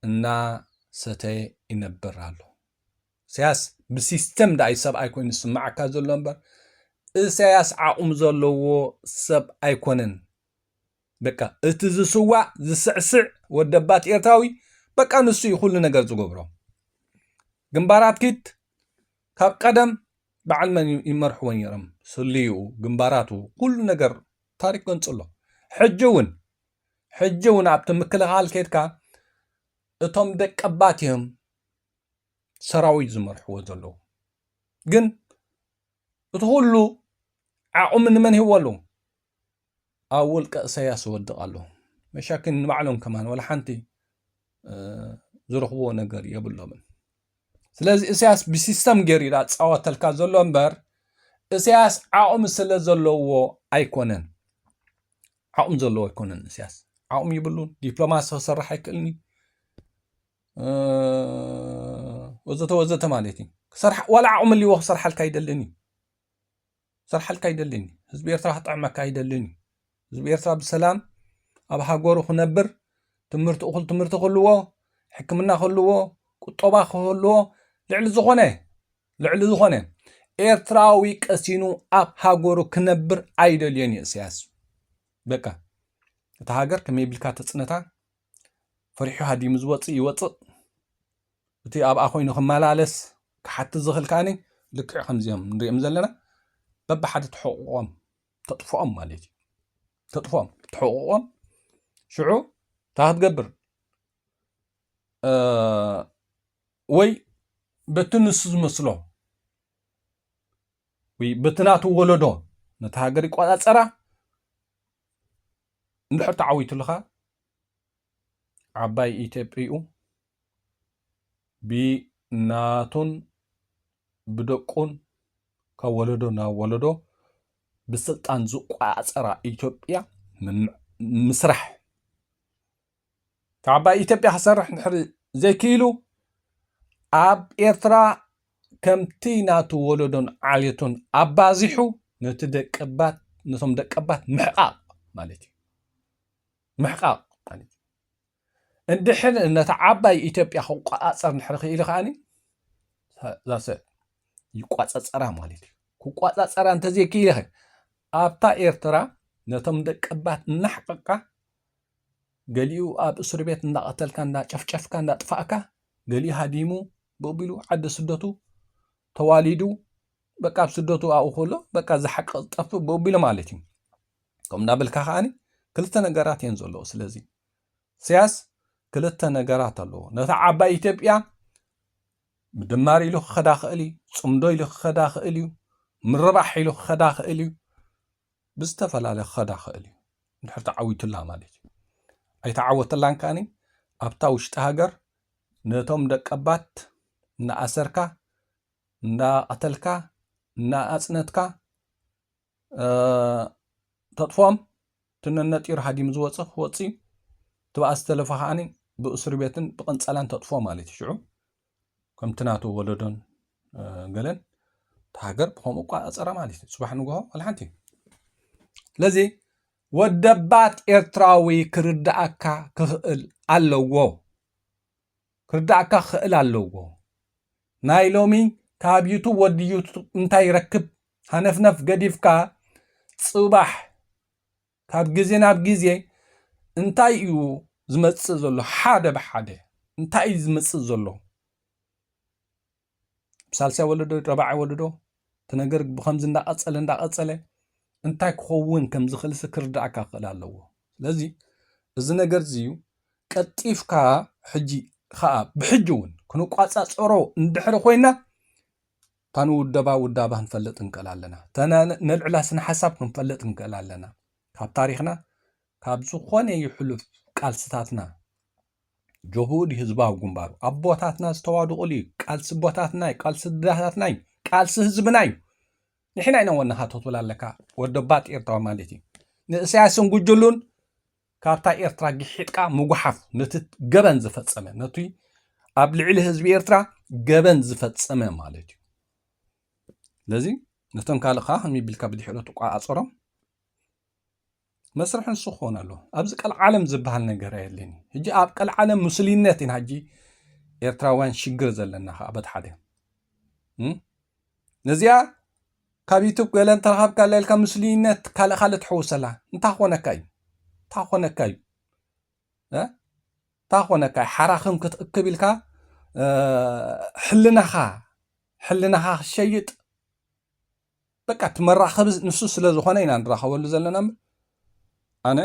እናሰተየ ይነብር ኣሎ። ኢሳያስ ብሲስተም ደኣ እዩ ሰብኣይ ኮይኑ ዝስምዓካ ዘሎ እምበር፣ ኢሳያስ ዓቕሚ ዘለዎ ሰብ ኣይኮነን። በቃ፣ እቲ ዝስዋእ፣ ዝስዕስዕ ወደባት ኤርትራዊ፣ በቃ፣ ንሱ እዩ ኩሉ ነገር ዝገብሮ። ግንባራት ኪድ ካብ ቀደም በዓል መን ይመርሕዎ ነይሮም? ስልይኡ፣ ግንባራቱ፣ ኩሉ ነገር ታሪክ ገንጽሎ። ሕጂ እውን፣ ሕጂ እውን ኣብቲ ምክልኻል ከይድካ፣ እቶም ደቀባት እዮም ሰራዊት ዝመርሕዎ ዘለዉ። ግን እቲ ኩሉ ዓቕሚ ንመን ሂብዎ ኣለዉ? ኣብ ውልቀ ኢሳያስ ይወድቕ ኣሎ። መሻክን ንባዕሎም ከማን ወላ ሓንቲ፣ እ፣ ዝረኽብዎ ነገር የብሎምን። ስለዚ ኢሳያስ ብሲስተም ገይሩ እዩ ዝጻወተልካ ዘሎ እምበር፣ ኢሳያስ ዓቕሚ ስለ ዘለዎ ኣይኮነን። ዓቕሚ ዘለዎ ኣይኮነን ኢሳያስ። ዓቕሚ ይብሉን፣ ዲፕሎማሲ ክሰርሕ ኣይክእልን እዩ። ወዘተ ወዘተ ማለት እዩ። ዋላ ዓቕሚ ኣልዎ ክሰርሓልካ ኣይደልን እዩ። ክሰርሓልካ ኣይደልን እዩ። ህዝቢ ኤርትራ ክጥዕመካ ኣይደልን እዩ። ህዝቢ ኤርትራ ብሰላም ኣብ ሃገሩ ክነብር፣ ትምህርቲ፣ እኹል ትምህርቲ ክህልዎ፣ ሕክምና ክህልዎ፣ ቁጠባ ክህልዎ፣ ልዕሊ ዝኾነ ልዕሊ ዝኾነ ኤርትራዊ ቀሲኑ ኣብ ሃገሩ ክነብር ኣይደልዮን እዩ ኢሳያስ። በቃ እታ ሃገር ከመይ ቢልካ ተጽነታ? ፈሪሑ ሃዲሙ ዝወጽእ ይወጽእ። እቲ ኣብኣ ኮይኑ ክመላለስ ክሓትት ዝኽእል ከኣኒ ልክዕ ከምዚኦም ንሪኦም ዘለና በብሓደ ተሕቕቖም ተጥፍኦም ማለት እዩ። ተጥፍኦም ተሕቕቖም ሽዑ እንታይ ክትገብር? ወይ በቲ ንሱ ዝመስሎ ወይ በቲ ናቱ ወለዶ ነቲ ሃገር ይቆጻጸራ። እንድሕር ተዓዊቱልኻ ዓባይ ኢትዮጵይኡ ብናቱን ብደቁን ካብ ወለዶ ናብ ወለዶ ብስልጣን ዝቆጻጸራ ኢትዮጵያ ምም- ምስራሕ። ካብ ዓባይ ኢትዮጵያ ክሰርሕ እንድሕር ዘይክኢሉ ኣብ ኤርትራ ከምቲ ናቱ ወለዶን ዓሌቱን ኣባዚሑ ነቲ ደቀባት ነቶም ደቀባት ምሕቃቕ ማለት እዩ። ምሕቃቕ ማለት እዩ። እንድሕር ነታ ዓባይ ኢትዮጵያ ክቆጻጸር እንድሕር ክኢሉ ከኣኒ ዛሰ ይቋጻጸራ ማለት እዩ። ክቋጻጸራ እንተዘይክኢልኸ ኣብታ ኤርትራ ነቶም ደቀባት እናሕቀቕካ ገሊኡ ኣብ እስር ቤት እንዳቐተልካ እንዳጨፍጨፍካ እንዳጥፋእካ ገሊኡ ሃዲሙ ብኡ ቢሉ ዓዲ ስደቱ ተዋሊዱ በቃ ኣብ ስደቱ ኣብኡ ከሎ በቃ ዝሓቂ ዝጠፍእ ብኡ ቢሉ ማለት እዩ። ከም እንዳበልካ ከኣኒ ክልተ ነገራት እየን ዘለዎ። ስለዚ ኢሳያስ ክልተ ነገራት ኣለዎ። ነታ ዓባይ ኢትዮጵያ ምድማር ኢሉ ክኸዳ ክእል እዩ፣ ጽምዶ ኢሉ ክኸዳ ክእል እዩ፣ ምርባሕ ኢሉ ክኸዳ ክእል እዩ፣ ብዝተፈላለየ ክኸዳ ክእል እዩ። እንድሕር ተዓዊቱላ ማለት እዩ። ኣይተዓወተላን ከኣኒ ኣብታ ውሽጢ ሃገር ነቶም ደቀባት እናኣሰርካ እንዳቐተልካ እናኣጽነትካ ተጥፎም ትነነጢሩ ሃዲሙ ዝወፅእ ክወፅእ እዩ። ትብኣስ ተለፎ ከዓኒ ብእስር ቤትን ብቕንፀላን ተጥፎ ማለት እዩ። ሽዑ ከምቲ ናቱ ወለዶን ገለን እቲ ሃገር ብከምኡ ቋፀረ ማለት እዩ። ፅባሕ ንግሆ ወላ ሓንቲ። ስለዚ ወደባት ኤርትራዊ ክርድኣካ ክኽእል ኣለዎ። ክርድኣካ ክኽእል ኣለዎ። ናይ ሎሚ ካብ ዩቱብ ወዲ ዩቱብ እንታይ ይረክብ ሃነፍነፍ ገዲፍካ ፅባሕ ካብ ግዜ ናብ ግዜ እንታይ እዩ ዝመፅእ ዘሎ? ሓደ ብሓደ እንታይ እዩ ዝመፅእ ዘሎ? ብሳልሳይ ወለዶ፣ ረባዓይ ወለዶ እቲ ነገር ብኸምዚ እንዳቐፀለ እንዳቐፀለ እንታይ ክኸውን ከም ዝኽእልሲ ክርድኣካ ክኽእል ኣለዎ። ስለዚ እዚ ነገር እዚ እዩ ቀልጢፍካ ሕጂ ኸዓ ብሕጂ እውን ክንቋፃፀሮ እንድሕሪ ኮይና እታ ንውደባ ውዳባ ክንፈልጥ ንክእል ኣለና። እታ ነ- ነልዕላ ስነ ሓሳብ ክንፈልጥ ንክእል ኣለና። ካብ ታሪኽና ካብ ዝኾነ ይሕሉፍ ቃልስታትና ጀብህኡ ድዩ ህዝባዊ ግንባሩ ኣቦታትና ዝተዋድቑሉ እዩ። ቃልሲ ኣቦታትና እዩ፣ ቃልሲ ኣዴታትና እዩ፣ ቃልሲ ህዝብና እዩ። ንሕና ኢና ወናኻቶ ትብል ኣለካ ወደባት ኤርትራ ማለት እዩ። ንእሳያስን ጉጅሉን ካብታ ኤርትራ ግሒጥካ ምጉሓፍ ነቲ ገበን ዝፈጸመ ነቲ ኣብ ልዕሊ ህዝቢ ኤርትራ ገበን ዝፈጸመ ማለት እዩ። ስለዚ ነቶም ካልእ ከዓ ከመይ ቢልካ ብድሕሪኡ ትቆጻጸሮም መስርሕ ንሱ ክኾን ኣለዎ። ኣብዚ ቀልዓለም ዝበሃል ነገር ኣየድልን እዩ። ሕጂ ኣብ ቀልዓለም ምስሉይነት ኢና ሕጂ ኤርትራውያን ሽግር ዘለና ከዓ በቲ ሓደ እም? ነዚኣ ካብ ዩቱብ ገለ እንተረኸብካ ኢልካ ምስሉይነት ካልእ ካልእ ትሕውሰላ እንታይ ኮነካ እዩ እንታይ ኮነካ እዩ እ? እንታይ ኮነካ እዩ ሓራኽን ክትእክብ ኢልካ እ፣ ሕልናኻ ሕልናኻ ክሸይጥ በቃ እቲ መራኸቢ ንሱ ስለ ዝኾነ ኢና ንራኸበሉ ዘለና እምበር ኣነ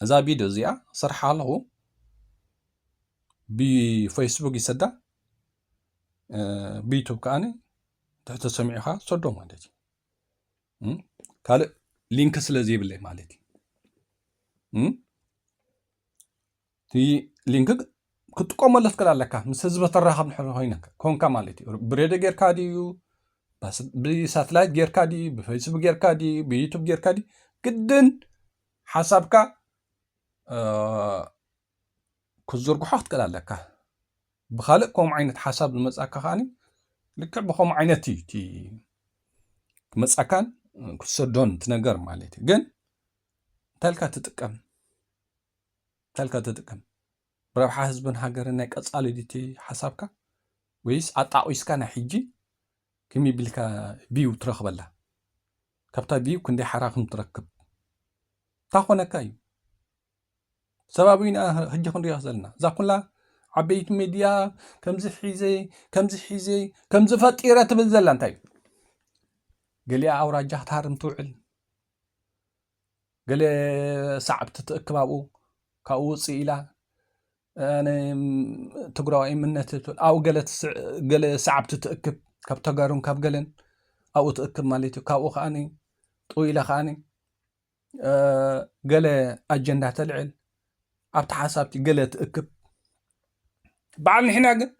እዛ ቪድዮ እዚኣ ሰርሓ ኣለኹ ብፌስቡክ ይሰዳ ብዩቱብ ከዓኒ ትሕቲ ሰሚዑኻ ሰዶ ማለት እዩ ካልእ ሊንክ ስለ ዘይብለይ ማለት እዩ እቲ ሊንክ ክትጥቀመሉ ትክእል ኣለካ ምስ ህዝቢ ተራኸብ ንሕሪ ኮይነ ኮንካ ማለት እዩ ብሬድዮ ጌርካ ድዩ ብሳትላይት ጌርካ ድዩ ብፌስቡክ ጌርካ ድዩ ብዩቱብ ጌርካ ድዩ ግድን ሓሳብካ ክትዝርግሖ ክትክእል ኣለካ ብኻልእ ከምኡ ዓይነት ሓሳብ ዝመጻካ ከኣኒ ልክዕ ብኸምኡ ዓይነት እዩ እቲ ክመጻካን ክትሰዶን እቲ ነገር ማለት እዩ። ግን እንታይ ኢልካ ትጥቀም? እንታይ ኢልካ ትጥቀም? ብረብሓ ህዝብን ሃገርን ናይ ቀጻሊ ድዩ እቲ ሓሳብካ? ወይስ ኣጣቒስካ ናይ ሕጂ ከመይ ቢልካ ቪው ትረኽበላ? ካብታ ቪው ክንደይ ሓራ ከም ትረክብ? እንታይ ኮነካ እዩ? ሰባብ ኢና ሕጂ ክንሪኦ ዘለና። እዛ ኩላ ዓበይቲ ሚድያ ከምዚ ሒዘ፣ ከምዚ ሒዘ፣ ከምዚ ፈጢረ ትብል ዘላ እንታይ እዩ? ገሊኣ ኣውራጃ ክትሃርም ትውዕል። ገለ ሰዓብቲ ትእክብ ኣብኡ፣ ካብኡ ውፅእ ኢላ፣ ኣነ ትግራዋይ እምነት ትብል፣ ኣብኡ ገለ ትስዕ-፣ ገለ ሰዓብቲ ትእክብ፣ ካብ ተጋሩን ካብ ገለን ኣብኡ ትእክብ ማለት እዩ። ካብኡ ከኣኒ ጥው ኢላ ከኣኒ፣ እ፣ ገለ ኣጀንዳ ተልዕል፣ ኣብቲ ሓሳብቲ ገለ ትእክብ። በዓል ንሕና ግን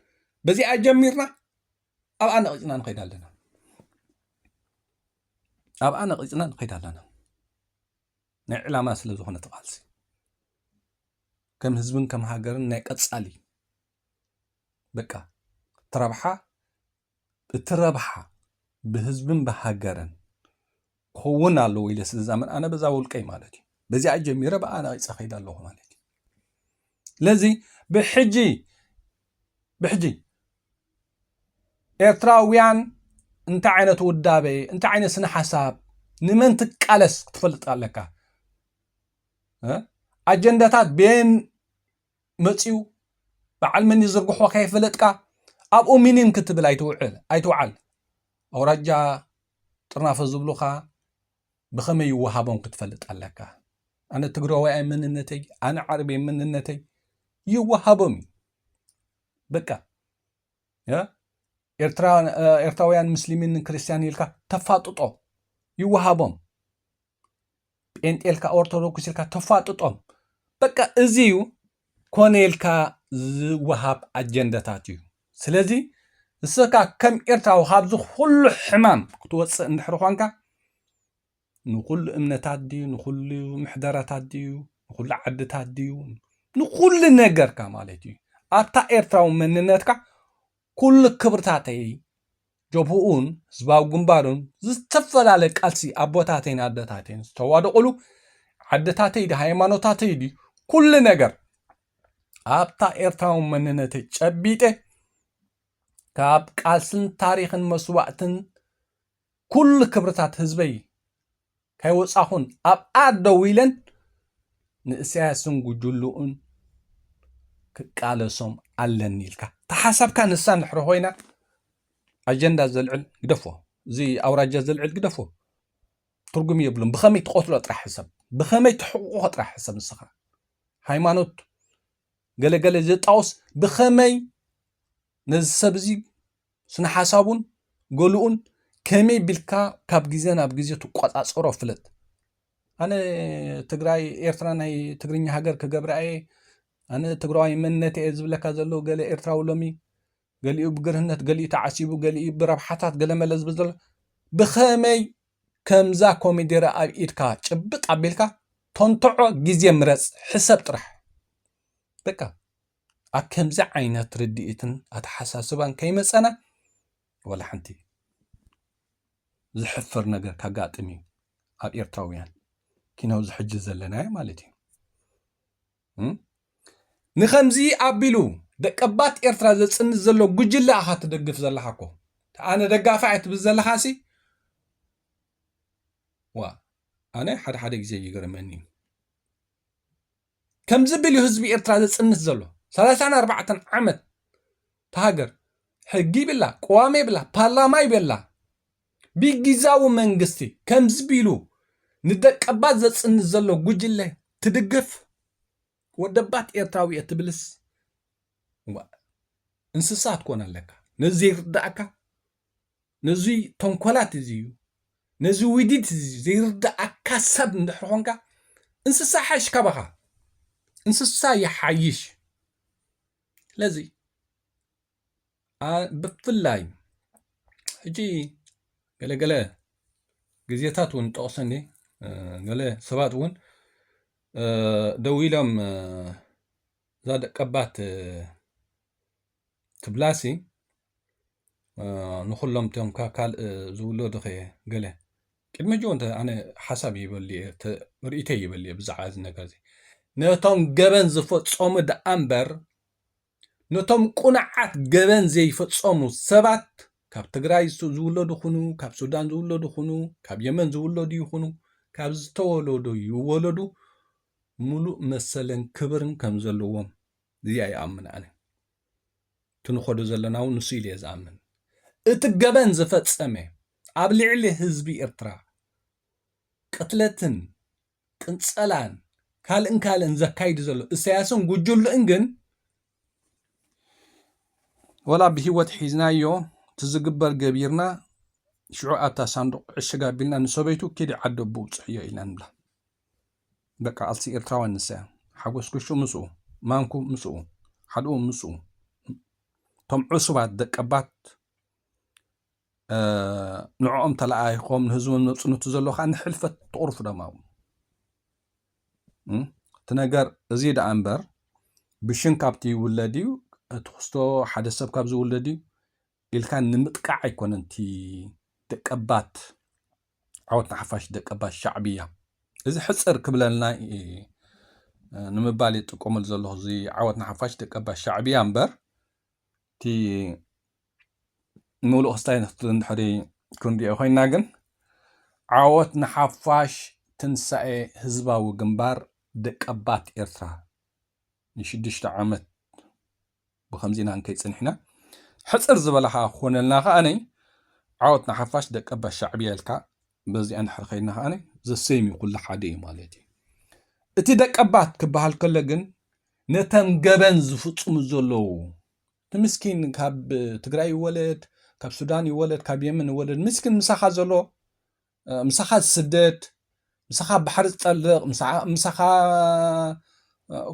በዚኣ ጀሚርና ኣብኣ ነቒጽና ንኸይድ ኣለና። ኣብኣ ነቒጽና ንኸይድ ኣለና። ናይ ዕላማ ስለ ዝኾነ እቲ ቃልሲ ከም ህዝብን ከም ሃገርን ናይ ቀጻሊ በቃ እቲ ረብሓ፣ እቲ ረብሓ ብህዝብን ብሃገርን ክኸውን ኣለዎ ኢለ ስለ ዝኣምን ኣነ በዛ ውልቀይ ማለት እዩ። በዚኣ ጀሚረ ብኣ ነቒጸ ከይድ ኣለኹ ማለት እዩ። ስለዚ ብሕጂ፣ ብሕጂ ኤርትራውያን እንታይ ዓይነት ውዳበ፣ እንታይ ዓይነት ስነ ሓሳብ፣ ንመን ትቃለስ ክትፈልጥ ኣለካ። እ? ኣጀንዳታት ቤን መጽዩ በዓል መን ይዝርግሖ ከይፈለጥካ ኣብኡ ሚኒን ክትብል ኣይትውዕል፣ ኣይትውዓል። ኣውራጃ ጥርናፈ ዝብሉኻ ብኸመይ ይወሃቦም ክትፈልጥ ኣለካ። ኣነ ትግራዋይ መንነተይ፣ ኣነ ዓረብ መንነተይ ይወሃቦም እዩ። በቃ፣ ያ? ኤርትራ-፣ ኤርትራውያን ምስሊምን ክርስቲያን ኢልካ ተፋጥጦ ይወሃቦም። ጴንጤ ኢልካ ኦርቶዶክስ ኢልካ ተፋጥጦም። በቃ እዚ እዩ ኮነ ኢልካ ዝወሃብ ኣጀንዳታት እዩ። ስለዚ ንስኻ ከም ኤርትራዊ ካብዚ ኩሉ ሕማም ክትወፅእ እንድሕሪ ኾንካ ንኹሉ እምነታት ድዩ፣ ንኹሉ ምሕደራታት ድዩ፣ ንኹሉ ዓድታት ድዩ፣ ንኹሉ ነገርካ ማለት እዩ። ኣብታ ኤርትራዊ መንነትካ ኩሉ ክብርታተይ፣ ጀብህኡን ህዝባዊ ግንባርን ዝተፈላለየ ቃልሲ ኣቦታተይን ኣደታተይን ዝተዋደቑሉ ዓድታተይ ድዩ፣ ሃይማኖታተይ ድዩ፣ ኩሉ ነገር ኣብታ ኤርትራዊ መንነተይ ጨቢጠ ካብ ቃልስን ታሪኽን መስዋእትን ኩሉ ክብርታት ህዝበይ ከይወጻኹን ኣብኣ ደው ኢለን ንእሰያስን ጉጅልኡን ክቃለሶም ኣለኒ ኢልካ ተሓሳብካ ንሳ እንድሕሪ ኮይና ኣጀንዳ ዘልዕል ግደፎ፣ እዚ ኣውራጃ ዘልዕል ግደፎ፣ ትርጉም የብሉን። ብኸመይ ትቐትሎ ጥራሕ ሕሰብ፣ ብኸመይ ትሕቁቖ ጥራሕ ሕሰብ። ንስኻ ሃይማኖት ገለገለ ዘጣውስ ብኸመይ ነዚ ሰብ እዚ ስነ ሓሳቡን ገሉኡን ከመይ ቢልካ ካብ ግዜ ናብ ግዜ ትቆጻጸሮ ፍለጥ። ኣነ ትግራይ፣ ኤርትራ ናይ ትግርኛ ሃገር ክገብራ እየ፣ ኣነ ትግራዋይ መንነት እየ ዝብለካ ዘሎ ገለ ኤርትራዊ ሎሚ፣ ገሊኡ ብግርህነት፣ ገሊኡ ተዓሲቡ፣ ገሊኡ ብረብሓታት ገለመለ ዝብል ዘሎ፣ ብኸመይ ከምዛ ኮሚዴረ ኣብ ኢድካ ጭብጥ ኣቢልካ ተንትዖ፣ ግዜ ምረጽ፣ ሕሰብ ጥራሕ። በቃ ኣብ ከምዚ ዓይነት ርድኢትን ኣተሓሳስባን ከይመጸና ዋላ ሓንቲ ዝሕፍር ነገር ካጋጥም እዩ ኣብ ኤርትራውያን ኪናው ዝሕጂ ዘለናዮ ማለት እዩ። እም? ንኸምዚ ኣቢሉ ደቀባት ኤርትራ ዘጽንት ዘሎ ጉጅለ ኣኻ ትደግፍ ዘለኻ እኮ። ኣነ ደጋፊ ኣይትብል ዘለኻሲ፣ ዋ፣ ኣነ ሓደ ሓደ ግዜ ይገርመኒ እዩ። ከምዚ ቢሉ ህዝቢ ኤርትራ ዘጽንት ዘሎ ሰላሳን ኣርባዕተን ዓመት፣ እታ ሃገር ሕጊ ይብላ፣ ቅዋም ይብላ፣ ፓርላማ ይብላ፣ ብጊዛዊ መንግስቲ ከምዚ ቢሉ ንደቀባት ዘጽንት ዘሎ ጉጅለ ትድግፍ? ወደባት ኤርትራዊ እየ ትብልስ? ዋ፣ እንስሳ ትኮን ኣለካ። ነዚ ዘይርዳእካ፣ ነዚ ተንኮላት እዚ እዩ፣ ነዚ ውዲት እዚ ዘይርዳእካ ሰብ እንድሕር ኾንካ፣ እንስሳ ሓይሽ ካባኻ። እንስሳ ይሓይሽ። ስለዚ፣ ኣ-፣ ብፍላይ ሕጂ ገለገለ ግዜታት እውን ጠቕሰኒ፣ እ፣ ገለ ሰባት እውን፣ እ፣ ደው ኢሎም፣ እ፣ እዛ ደቀባት፣ እ፣ ትብላሲ ንኩሎም ቶም ካልእ ዝውለዱ ኸ ገለ ቅድሚ ሕጂ እውን ኣነ ሓሳብ ይበል እየ ርኢተይ ይበል እየ ብዛዕባ እዚ ነገር እዚ ነቶም ገበን ዝፈጸሙ ደኣ እምበር ነቶም ቁኑዓት ገበን ዘይፈጸሙ ሰባት ካብ ትግራይ ዝውለዱ ኩኑ ካብ ሱዳን ዝውለዱ ኩኑ ካብ የመን ዝውለዱ ይኹኑ ካብ ዝተወለዱ ይወለዱ ሙሉእ መሰልን ክብርን ከም ዘለዎም እዚኣ ይኣምን ኣነ ትንኸዶ ዘለና እውን ንሱ ኢሉ እየ ዝኣምን እቲ ገበን ዝፈጸመ ኣብ ልዕሊ ህዝቢ ኤርትራ ቅትለትን ቅንጸላን ካልእን ካልእን ዘካይዱ ዘሎ እሳያስን ጉጅልኡን ግን ወላ ብህይወት ሒዝናዮ ትዝግበር ገቢርና ሽዑ ኣብታ ሳንዱቕ ዕሽግ ኣቢልና ንሰበይቱ ኪዲ ዓዲ ኣቦ ውፅሕዮ ኢልና ንብላ በቃ ቃልሲ ኤርትራውያን ንሳ እያ ሓጎስ ኩሹ ምስኡ ማንኩ ምስኡ ሓድኡ ምስኡ እቶም ዕሱባት ደቀባት ንዕኦም ተለኣይኾም ንህዝቦም ነፅኑቲ ዘሎ ከዓ ንሕልፈት ትቕርፉ ደማ እቲ ነገር እዚ ደኣ እምበር ብሽም ካብቲ ይውለድ እዩ እቲ ክስቶ ሓደ ሰብ ካብ ዝውለድ እዩ ኢልካ ንምጥቃዕ ኣይኮነን እቲ ደቀባት ዓወት ንሓፋሽ ደቀባት ሻዕብያ እዚ ሕፅር ክብለልና ንምባል ይጥቀመሉ ዘለኹ እዚ ዓወት ንሓፋሽ ደቀባት ሻዕብያ እምበር እቲ ምሉእ ክስታይ እንድሕሪ ክንሪኦ ኮይና ግን ዓወት ንሓፋሽ ትንሳኤ ህዝባዊ ግንባር ደቀባት ኤርትራ ንሽዱሽተ ዓመት ብኸምዚ ኢና እንከይፅንሕና ሕፅር ዝበለ ከዓ ክኾነልና ከዓነይ ዓወት ንሓፋሽ ደቀባት ሻዕብያ ኢልካ በዚኣ እንድሕር ከይድና ከዓነይ ዘሰይም እዩ ኩሉ ሓደ እዩ ማለት እዩ እቲ ደቀባት ክበሃል ከሎ ግን ነተን ገበን ዝፍፅሙ ዘለዉ እቲ ምስኪን ካብ ትግራይ ይወለድ ካብ ሱዳን ይወለድ ካብ የመን ይወለድ ምስኪን ምሳኻ ዘሎ ምሳኻ ዝስደድ ምሳኻ ባሕሪ ዝጠልቕ ምሳኻ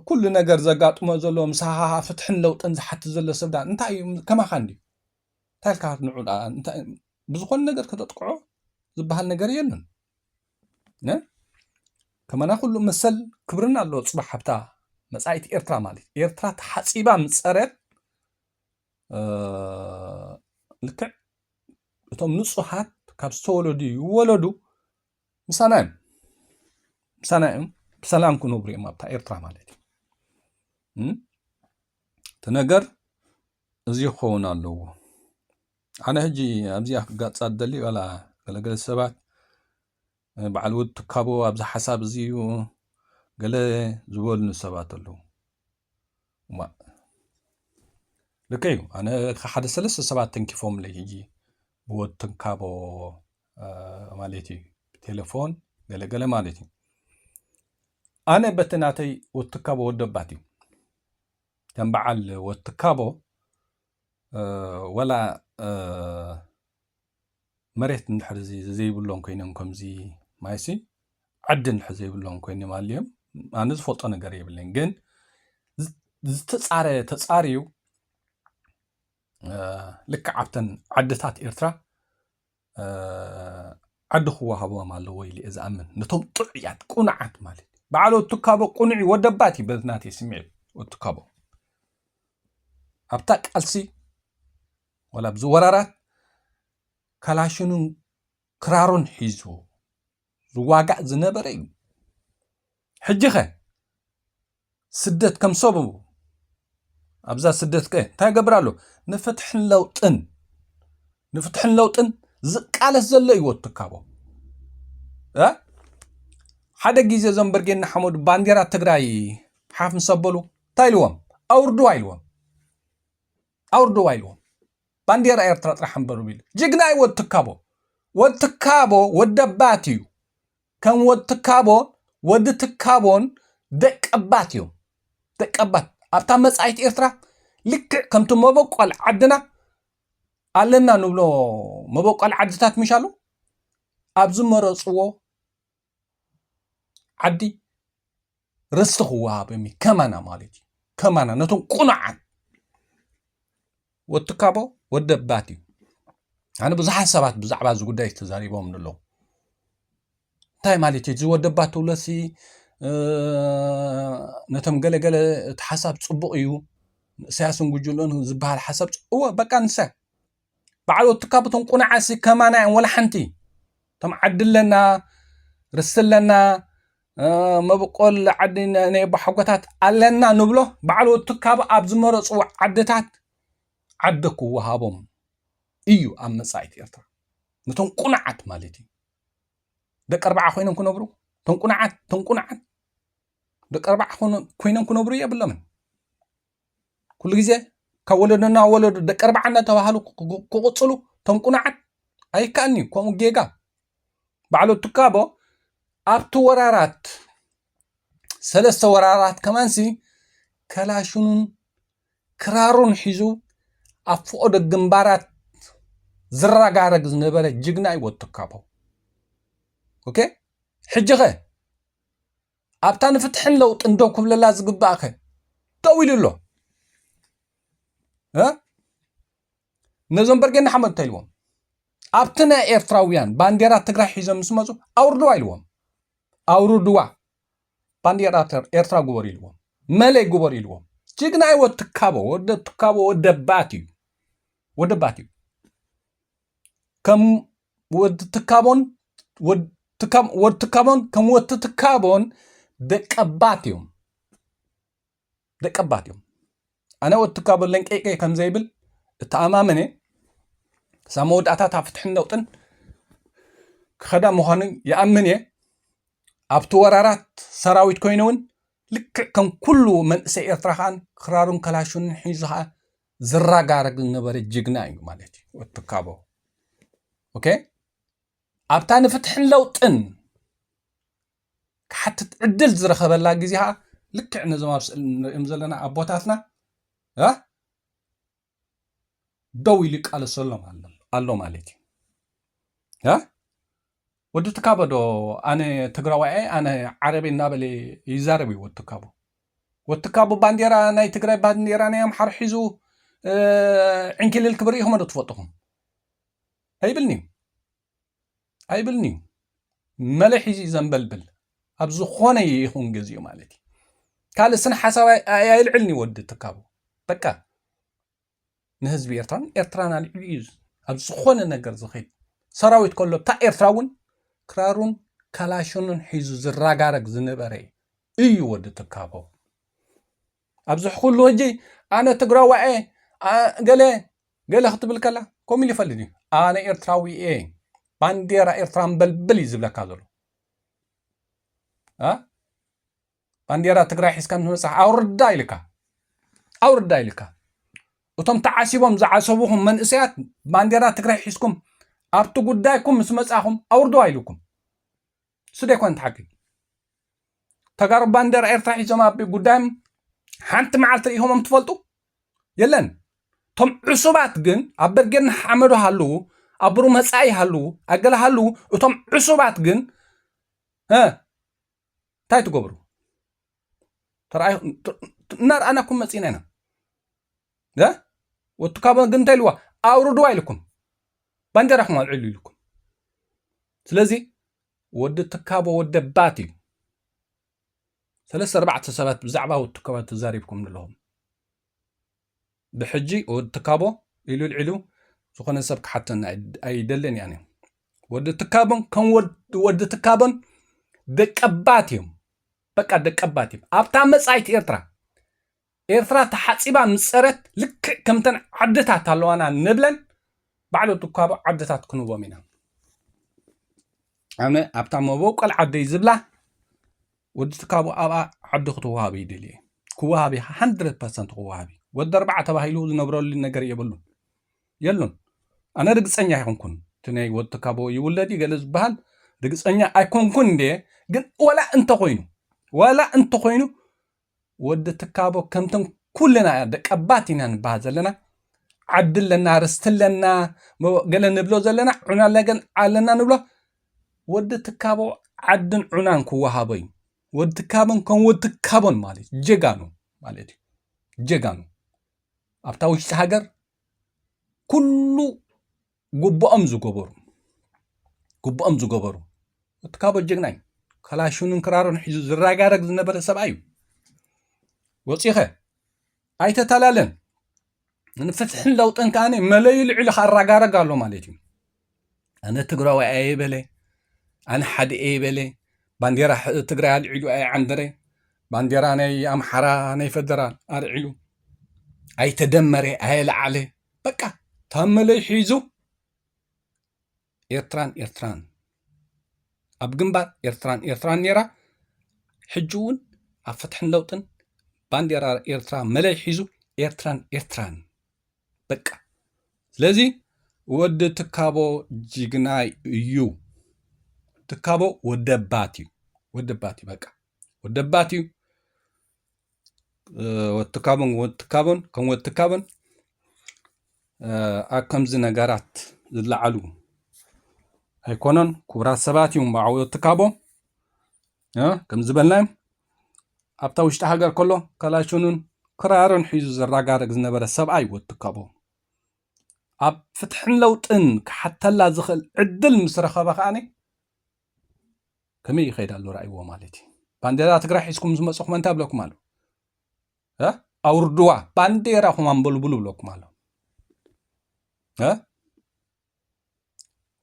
ኩሉ ነገር ዘጋጥሞ ዘሎ ምሳኻ ፍትሕን ለውጥን ዝሓትት ዘሎ ሰብ ዳ እንታይ እዩ ከማኻ እንድዩ እንታይ ኢልካ ንዑ ብዝኾነ ነገር ከተጥቅዖ ዝበሃል ነገር የለን ከመና ኩሉ መሰል ክብርን ኣለዎ ፅባሕ ሃብታ መፃኢት ኤርትራ ማለት ኤርትራ ተሓፂባ ምፀረት ልክዕ እቶም ንፁሃት ካብ ዝተወለዱ ይወለዱ ምሳና እዮም ምሳና እዮም ብሰላም ክነብሩ እዮም ኣብታ ኤርትራ ማለት እዩ እቲ ነገር እዚ ክኸውን ኣለዎ ኣነ ሕጂ ኣብዚኣ ክጋፃ ደሊ ላ ገለገለ ሰባት በዓል ውድ ትካቦ ኣብዚ ሓሳብ እዚ እዩ ገለ ዝበሉኒ ሰባት ኣለዉ ልከ እዩ ኣነ ሓደ ሰለስተ ሰባት ተንኪፎምለይ ሕጂ ብወድ ትካቦ ማለት እዩ ብቴሌፎን ገለገለ ማለት እዩ ኣነ በቲ ናተይ ወድ ትካቦ ወደባት እዩ ከም በዓል ወድ ትካቦ ወላ መሬት እንድሕር ዘይብሎም ኮይኖም ከምዚ ማይሲ ዓዲ እንድሕር ዘይብሎም ኮይኖም ኣልዮም ኣነ ዝፈልጦ ነገር የብለኝ ግን ዝተፃረ ተፃርዩ ልክዕ ኣብተን ዓድታት ኤርትራ ዓዲ ክወሃቦም ኣለዎ ኢለ እየ ዝኣምን ነቶም ጥዑያት ቁኑዓት ማለት በዓል ወትካቦ ቁኑዕ ወደባት እዩ በናተይ ስምዒት ወትካቦ ኣብታ ቃልሲ ወላ ኣብዚ ወራራት ካላሽኑን ክራሩን ሒዙ ዝዋጋእ ዝነበረ እዩ ሕጂ ኸ ስደት ከም ሰበቡ ኣብዛ ስደት ከ እንታይ ገብር ኣሎ ንፍትሕን ለውጥን ንፍትሕን ለውጥን ዝቃለስ ዘሎ እዩ ወትካቦ ሓደ ግዜ እዞም ብርጌድ ንሓመዱ ባንዴራ ትግራይ ሓፍ ምስ ኣበሉ እንታይ ኢልዎም ኣውርድዋ ኢልዎም ኣውርድዋ ኢልዎም ባንዴራ ኤርትራ ጥራሕ ኣንበሩ ቢሉ ጅግና እዩ ወትካቦ ወትካቦ ወደባት እዩ ከም ወትካቦ ወዲ ትካቦን ደቀባት እዮም ደቀባት ኣብታ መጻኢት ኤርትራ ልክዕ ከምቲ መበቆል ዓድና ኣለና ንብሎ መበቆል ዓድታት ምሻሉ ኣብ ዝመረፅዎ ዓዲ ርስቲ ክወሃቦም እዩ ከማና ማለት እዩ ከማና ነቶም ቁኑዓት ወትካቦ ወደባት እዩ ኣነ ብዙሓት ሰባት ብዛዕባ እዚ ጉዳይ ተዛሪቦም ኣለዉ እንታይ ማለት እዩ እዚ ወደባት ትብለሲ ነቶም ገለገለ እቲ ሓሳብ ፅቡቅ እዩ ንእሳያስን ጉጅልኡን ዝበሃል ሓሳብ እወ በቃ ንሳ በዓል ወትካቦ እቶም ቁኑዓሲ ከማና እዮም ወላ ሓንቲ እቶም ዓዲ ኣለና ርስቲ ኣለና መብቆል ዓዲ ናይ ኣቦሓጎታት ኣለና ንብሎ በዓል ወትካቦ ኣብ ዝመረፅዎ ዓድታት ዓዲ ክወሃቦም እዩ ኣብ መፃኢት ኤርትራ ነቶም ቁኑዓት ማለት እዩ ደቂ ኣርባዓ ኮይኖም ክነብሩ እቶም ቁኑዓት እቶም ቁኑዓት ደቂ ኣርባዓ ኮይኖም ክነብሩ የብሎምን ኩሉ ግዜ ካብ ወለዶ ናብ ወለዶ ደቂ ኣርባዓ እናተባሃሉ ክቕፅሉ እቶም ቁኑዓት ኣይከኣልኒ ከምኡ ጌጋ በዓል ወትካቦ ኣብቲ ወራራት ሰለስተ ወራራት ከማንሲ ከላሽኑን ክራሩን ሒዙ ኣብ ፈቐዶ ግንባራት ዝረጋረግ ዝነበረ ጅግና እዩ ወትካቦ ኦኬ ሕጂ ኸ ኣብታ ንፍትሕን ለውጥን ደው ክብለላ ዝግባእ ከ ደው ኢሉ ኣሎ ነዞም በርጌ ንሓመዱ እንታይ ኢልዎም ኣብቲ ናይ ኤርትራውያን ባንዴራ ትግራይ ሒዞም ምስ መፁ ኣውርድዋ ኢልዎም ኣውርድዋ ባንዴራ ኤርትራ ግበሩ ኢልዎም መለይ ግበሩ ኢልዎም ጅግና እዩ ወትካቦ ወደ ትካቦ ወደባት እዩ ወደባት እዩ ከም ወዲ ትካቦን ወዲ ትካቦን ከም ወዲ ትካቦን ደቀባት እዮም ደቀባት እዮም ኣነ ወዲ ትካቦን ለንቀይቀይ ከም ዘይብል እተኣማመነ ክሳብ መወዳእታ እታ ፍትሕን ለውጥን ክኸዳ ምዃኑ ይኣምን እየ ኣብቲ ወራራት ሰራዊት ኮይኑ እውን ልክዕ ከም ኩሉ መንእሰይ ኤርትራ ከዓን ክራሩን ከላሹንን ሒዙ ከዓ ዝራጋረግ ዝነበረ ጅግና እዩ ማለት እዩ ወትካቦ ኦኬ ኣብታ ንፍትሕን ለውጥን ክሓትት ዕድል ዝረኸበላ ግዜ ከዓ ልክዕ ነዞም ኣብ ስእሊ ንሪኦም ዘለና ኣቦታትና እ ደው ኢሉ ይቃለሰሎም ኣሎ ኣሎ ማለት እዩ እ ወዲ ትካቦ ዶ ኣነ ትግራዋይ እየ ኣነ ዓረብ እየ እናበለ ይዛረብ እዩ ወዲ ትካቦ ወዲ ትካቦ ባንዴራ ናይ ትግራይ ባንዴራ ናይ ኣምሓሩ ሒዙ እ ዕንኪልል ክብል ርኢኹሞ ዶ ትፈልጥኹም ኣይብልኒ እዩ ኣይብልኒ እዩ መለ ሒዙ እዩ ዘንበልብል ኣብ ዝኾነ ይኹን ግዚኡ ማለት እዩ ካልእ ስነ ሓሳብ ኣይ- ኣይ- ኣይልዕልኒ እዩ ወዲ ትካቦ በቃ ንህዝቢ ኤርትራን ኤርትራን ኣልዒሉ እዩ ኣብ ዝኾነ ነገር ዝኸይድ ሰራዊት ከሎ እታ ኤርትራ እውን ክራሩን ካላሽኑን ሒዙ ዝራጋረግ ዝነበረ እዩ ወዲ ትካቦ ኣብዚ ኩሉ ሕጂ ኣነ ትግራዋኤ ገለ ገለ ክትብል ከላ ከምኡ ኢሉ ይፈልጥ እዩ ኣነ ኤርትራዊ እየ ባንዴራ ኤርትራ እንበልብል እዩ ዝብለካ ዘሎ ባንዴራ ትግራይ ሒዝካ ምስ መፅኻ ኣውርዳ ኢልካ ኣውርዳ ኢልካ እቶም ተዓሲቦም ዝዓሰቡኹም መንእሰያት ባንዴራ ትግራይ ሒዝኩም ኣብቲ ጉዳይኩም ምስ መፃኹም ኣውርድዋ ኢልኩም እሱ ደይኮነ ሓቂ ተጋሩ ባንዴራ ኤርትራ ሒዞም ኣብ ጉዳዮም ሓንቲ መዓልቲ ርኢኹሞም ትፈልጡ የለን እቶም ዕሱባት ግን ኣብ በርጌድ ንሓመዱ ሃለዉ ኣብ ብሩ መፃኢ ሃለዉ ኣገለ ሃለዉ እቶም ዕሱባት ግን እንታይ ትገብሩ እናርኣናኩም መፂና ኢና ወትካቦ ግን እንታይ ኢልዋ ኣውርድዋ ኢልኩም ባንዴራኹም ኣልዕሉ ኢልኩም ስለዚ ወዲ ትካቦ ወደባት እዩ ሰለስተ ኣርባዕተ ሰባት ብዛዕባ ወዲ ትካቦ ተዛሪብኩም ኣለኹም ብሕጂ ወዲ ትካቦ ኢሉ ልዒሉ ዝኾነ ሰብ ክሓተና ኣይደልን እያ ወዲ ትካቦን ከም ወዲ ትካቦን ደቀባት እዮም በቃ ደቀባት እዮም ኣብታ መጻኢት ኤርትራ ኤርትራ ተሓጺባ ምስ ጸረት ልክዕ ከምተን ዓድታት ኣለዋና ንብለን ባዕሉ ትኳቦ ዓድታት ክንቦም ኢና ኣነ ኣብታ መበቆል ዓደይ ዝብላ ወዲ ትካቦ ኣብኣ ዓዲ ክትወሃብ ይደልየ ክወሃብ hundred percent ክወሃብ ወዲ ኣርባዓ ተባሂሉ ዝነብረሉ ነገር የብሉን የሉን ኣነ ርግፀኛ ኣይኮንኩን እቲ ናይ ወዲ ትካቦ ይውለድ ገለ ዝበሃል ርግፀኛ ኣይኮንኩን እንደ ግን ወላ እንተኮይኑ ወላ እንተኮይኑ ወዲ ትካቦ ከምተን ኩልና ደቀባት ኢና ንበሃል ዘለና ዓዲ ኣለና ርስቲ ኣለና ገለ ንብሎ ዘለና ዑና ኣለና ንብሎ ወዲ ትካቦ ዓድን ዑናን ክወሃቦ እዩ ወዲ ትካቦን ከም ወዲ ትካቦን ማለት ጀጋኑ ማለት እዩ ጀጋኑ ኣብታ ውሽጢ ሃገር ኩሉ ግቡኦም ዝገበሩ ግቡኦም ዝገበሩ እቲ ካቦ ጀግናይ ከላሽኑን ክራሩን ሒዙ ዝረጋረግ ዝነበረ ሰብኣይ እዩ ወፂኸ ኣይተታላለን። ንፍትሕን ለውጥን ከኣ መለዩ ልዕሉ ከኣራጋረግ ኣሎ ማለት እዩ። ኣነ ትግራዋይ ኣየ በለ፣ ኣነ ሓደ እየ በለ፣ ባንዴራ ትግራይ ኣልዒሉ ኣየ ዓንደረ፣ ባንዴራ ናይ ኣምሓራ ናይ ፈደራል ኣልዒሉ ኣይተደመረ ኣየ ለዓለ። በቃ ታብ መለዩ ሒዙ ኤርትራን ኤርትራን ኣብ ግንባር ኤርትራን ኤርትራን ነይራ። ሕጂ እውን ኣብ ፍትሕን ለውጥን ባንዴራ ኤርትራ መለይ ሒዙ ኤርትራን ኤርትራን በቃ። ስለዚ ወዲ ትካቦ ጅግና እዩ። ትካቦ ወደባት እዩ። ወደባት እዩ በቃ። ወደባት እዩ። ወትካቦን ወትካቦን ከም ወትካቦን ኣብ ከምዚ ነገራት ዝለዓሉ ኣይኮነን። ክቡራት ሰባት እዮም በዓው ወትካቦ። ከም ዝበልናዮም ኣብታ ውሽጢ ሃገር ከሎ ካላሽኑን ክራርን ሒዙ ዘራጋረግ ዝነበረ ሰብኣይ ወትካቦ ኣብ ፍትሕን ለውጥን ክሓተላ ዝኽእል ዕድል ምስ ረኸበ ከኣኒ ከመይ ይኸይድ ኣሎ ረኣይዎ ማለት እዩ። ባንዴራ ትግራይ ሒዝኩም ዝመፅኹም እንታይ ብለኩም ኣሎ? ኣውርድዋ ባንዴራኹም ኣንበልብሉ ብለኩም ኣሎ።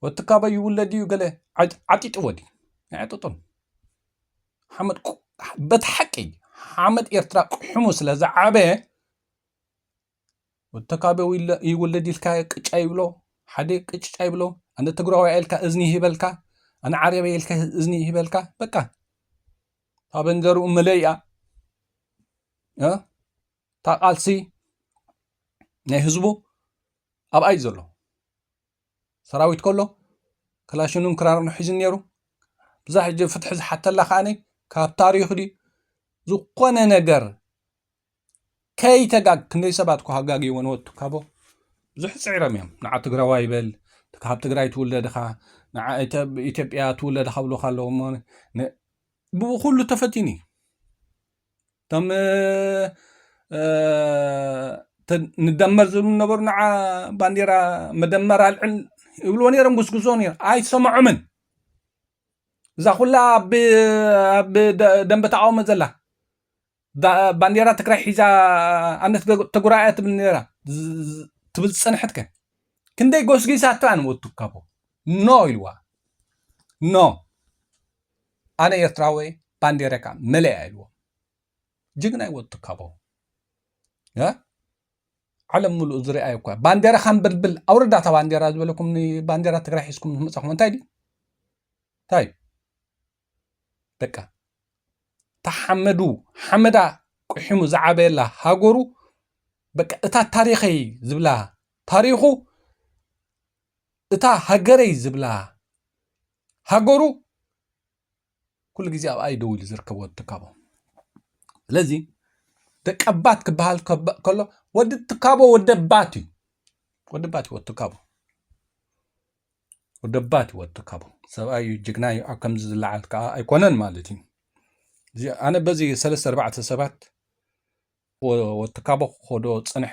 ወትካቦ ይውለድ እዩ ገለ ዓጢጥዎ ድዩ? ኣይዕጥጡን። ሓመድ በቲ ሓቂ ሓመድ ኤርትራ ቁሕሙ ስለ ዝዓበየ ወተካበ ይውለድ ኢልካ ቅጫ ይብሎ፣ ሓደ ቅጭጫ ይብሎ። ኣነ ትግራዋይ ኢልካ እዝኒ ይህበልካ፣ ኣነ ዓረብ ኢልካ እዝኒ ይህበልካ። በቃ ታበንዘርኡ መለይኣ እታ ቃልሲ ናይ ህዝቡ ኣብኣይ ዘሎ ሰራዊት ከሎ ክላሽኑን ክራሩን ሒዙ ነይሩ። ብዛ ሕጂ ፍትሒ ዝሓተላ ከዓኒ ካብ ታሪኽ ድዩ ዝኾነ ነገር ከይተጋግ ክንደይ ሰባት እኮ ሃጋጊ ወንወቱ ካቦ ብዙሕ ፅዒሮም እዮም። ንዓ ትግራዋይ ይበል፣ ካብ ትግራይ ትውለድኻ፣ ንዓ ኢትዮጵያ ትውለድኻ ብሉኻ ኣለዎ። ብኡ ኩሉ ተፈቲኑ እዩ። እቶም ንደመር ዝብሉ ነበሩ፣ ንዓ ባንዴራ መደመር ኣልዕል ይብልዎ ነይሮም፣ ጉስጉስዎ ነይሮም። ኣይሰምዖምን። እዛ ኩላ ኣብ ደንበ ተቃውሞ ዘላ ባንዴራ ትግራይ ሒዛ ኣነት ተጉራያ ትብል ነራ ትብል ዝፀንሐትከ ክንደይ ጎስጊሳቶ ኣነ ወትካቦ ኖ ኢልዋ። ኖ ኣነ ኤርትራዊ ባንዴራ ካ መለያ ኢልዎ። ጅግናይ ወትካቦ ዓለም ሙሉእ ዝርኣዩ እኳ ባንዴራ ካንበልብል ኣውረዳታ ባንዴራ ዝበለኩም ባንዴራ ትግራይ ሒዝኩም ዝመፃኹም እንታይ ድዩ? እንታይ በቃ ተሓመዱ ሓመዳ ቁሒሙ ዝዓበየላ ሃገሩ በቃ እታ ታሪኸይ ዝብላ ታሪኹ እታ ሃገረይ ዝብላ ሃገሩ ኩሉ ግዜ ኣብኣ እዩ ደው ኢሉ ዝርከብ ወዲ ትካቦ። ስለዚ ደቀባት ክበሃል ከሎ ወዲ ትካቦ ወደባት እዩ። ወደባት እዩ ወዲ ትካቦ። ወደባት እዩ ወዲ ትካቦ። ሰብኣይ እዩ፣ ጅግና እዩ። ኣብ ከምዚ ዝለዓል ከዓ ኣይኮነን ማለት እዩ። ኣነ በዚ ሰለስተ ኣርባዕተ ሰባት ወዲ ትካቦ ክኸዶ ፅንሐ።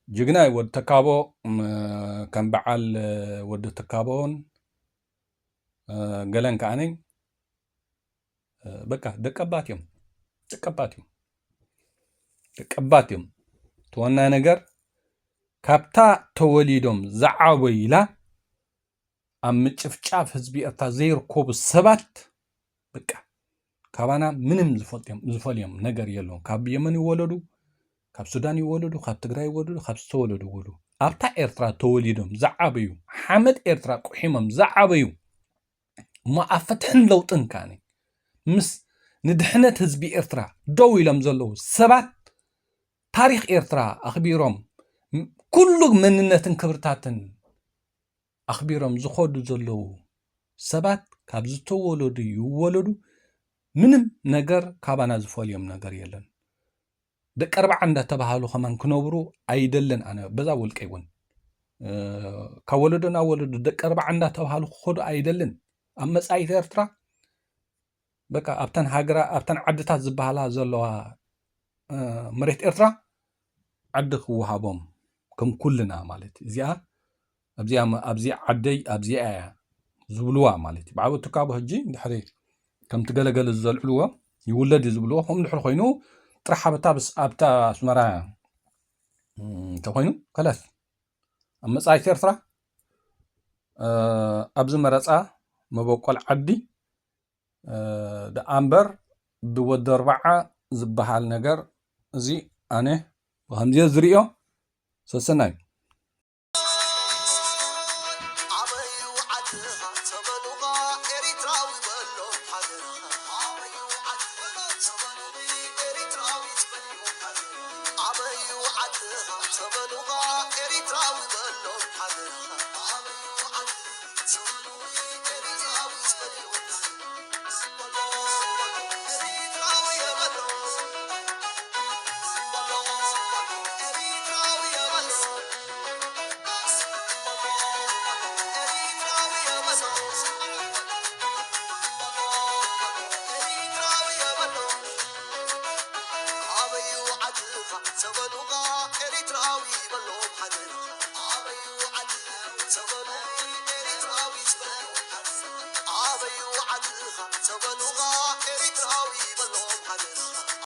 ጅግና እዩ ወዲ ትካቦ። ከም በዓል ወዲ ትካቦን ገለን ከዓነይ በቃ ደቀባት እዮም። ደቀባት እዮም። ደቀባት እዮም። ተወናይ ነገር ካብታ ተወሊዶም ዝዓበዩላ ኣብ ምጭፍጫፍ ህዝቢ ኤርትራ ዘይርከቡ ሰባት በቃ ካባና ምንም ዝፈልዮም ነገር የለዎም። ካብ የመን ይወለዱ፣ ካብ ሱዳን ይወለዱ፣ ካብ ትግራይ ይወለዱ፣ ካብ ዝተወለዱ ይወለዱ። ኣብታ ኤርትራ ተወሊዶም ዝዓበዩ ሓመድ ኤርትራ ቁሒሞም ዝዓበዩ እሞ ኣብ ፍትሕን ለውጥን ከዓኒ ምስ ንድሕነት ህዝቢ ኤርትራ ደው ኢሎም ዘለዉ ሰባት ታሪኽ ኤርትራ ኣኽቢሮም ኩሉ መንነትን ክብርታትን ኣኽቢሮም ዝኸዱ ዘለዉ ሰባት ካብ ዝተወለዱ ይወለዱ ምንም ነገር ካባና ዝፈልዮም ነገር የለን። ደቂ ኣርባዓ እንዳተባሃሉ ከማን ክነብሩ ኣይደልን። ኣነ በዛ ውልቀይ እውን ካብ ወለዶ ናብ ወለዶ ደቂ ኣርባዓ እንዳተባሃሉ ክኸዱ ኣይደልን። ኣብ መጻኢት ኤርትራ በቃ ኣብተን ሃገራ ኣብተን ዓድታት ዝበሃላ ዘለዋ መሬት ኤርትራ ዓዲ ክወሃቦም ከም ኩልና ማለት እዚኣ ኣብዚ ዓደይ ኣብዚኣ እያ ዝብልዋ ማለት እዩ። ብዓወት ትካቦ ሕጂ ድሕሪ ከምቲ ገለገለ ዝዘልዕልዎ ይውለድ እዩ ዝብልዎ። ከምኡ ድሕሪ ኮይኑ ጥራሕ ኣብታ ብስ ኣብታ ኣስመራ እንተኾይኑ ከላስ ኣብ መጻኢት ኤርትራ ኣብዚ መረጻ መበቆል ዓዲ ደኣ እምበር ብወዲ ኣርባዓ ዝበሃል ነገር እዚ ኣነ ብኸምዚ ዝርእዮ ሰሰናዩ።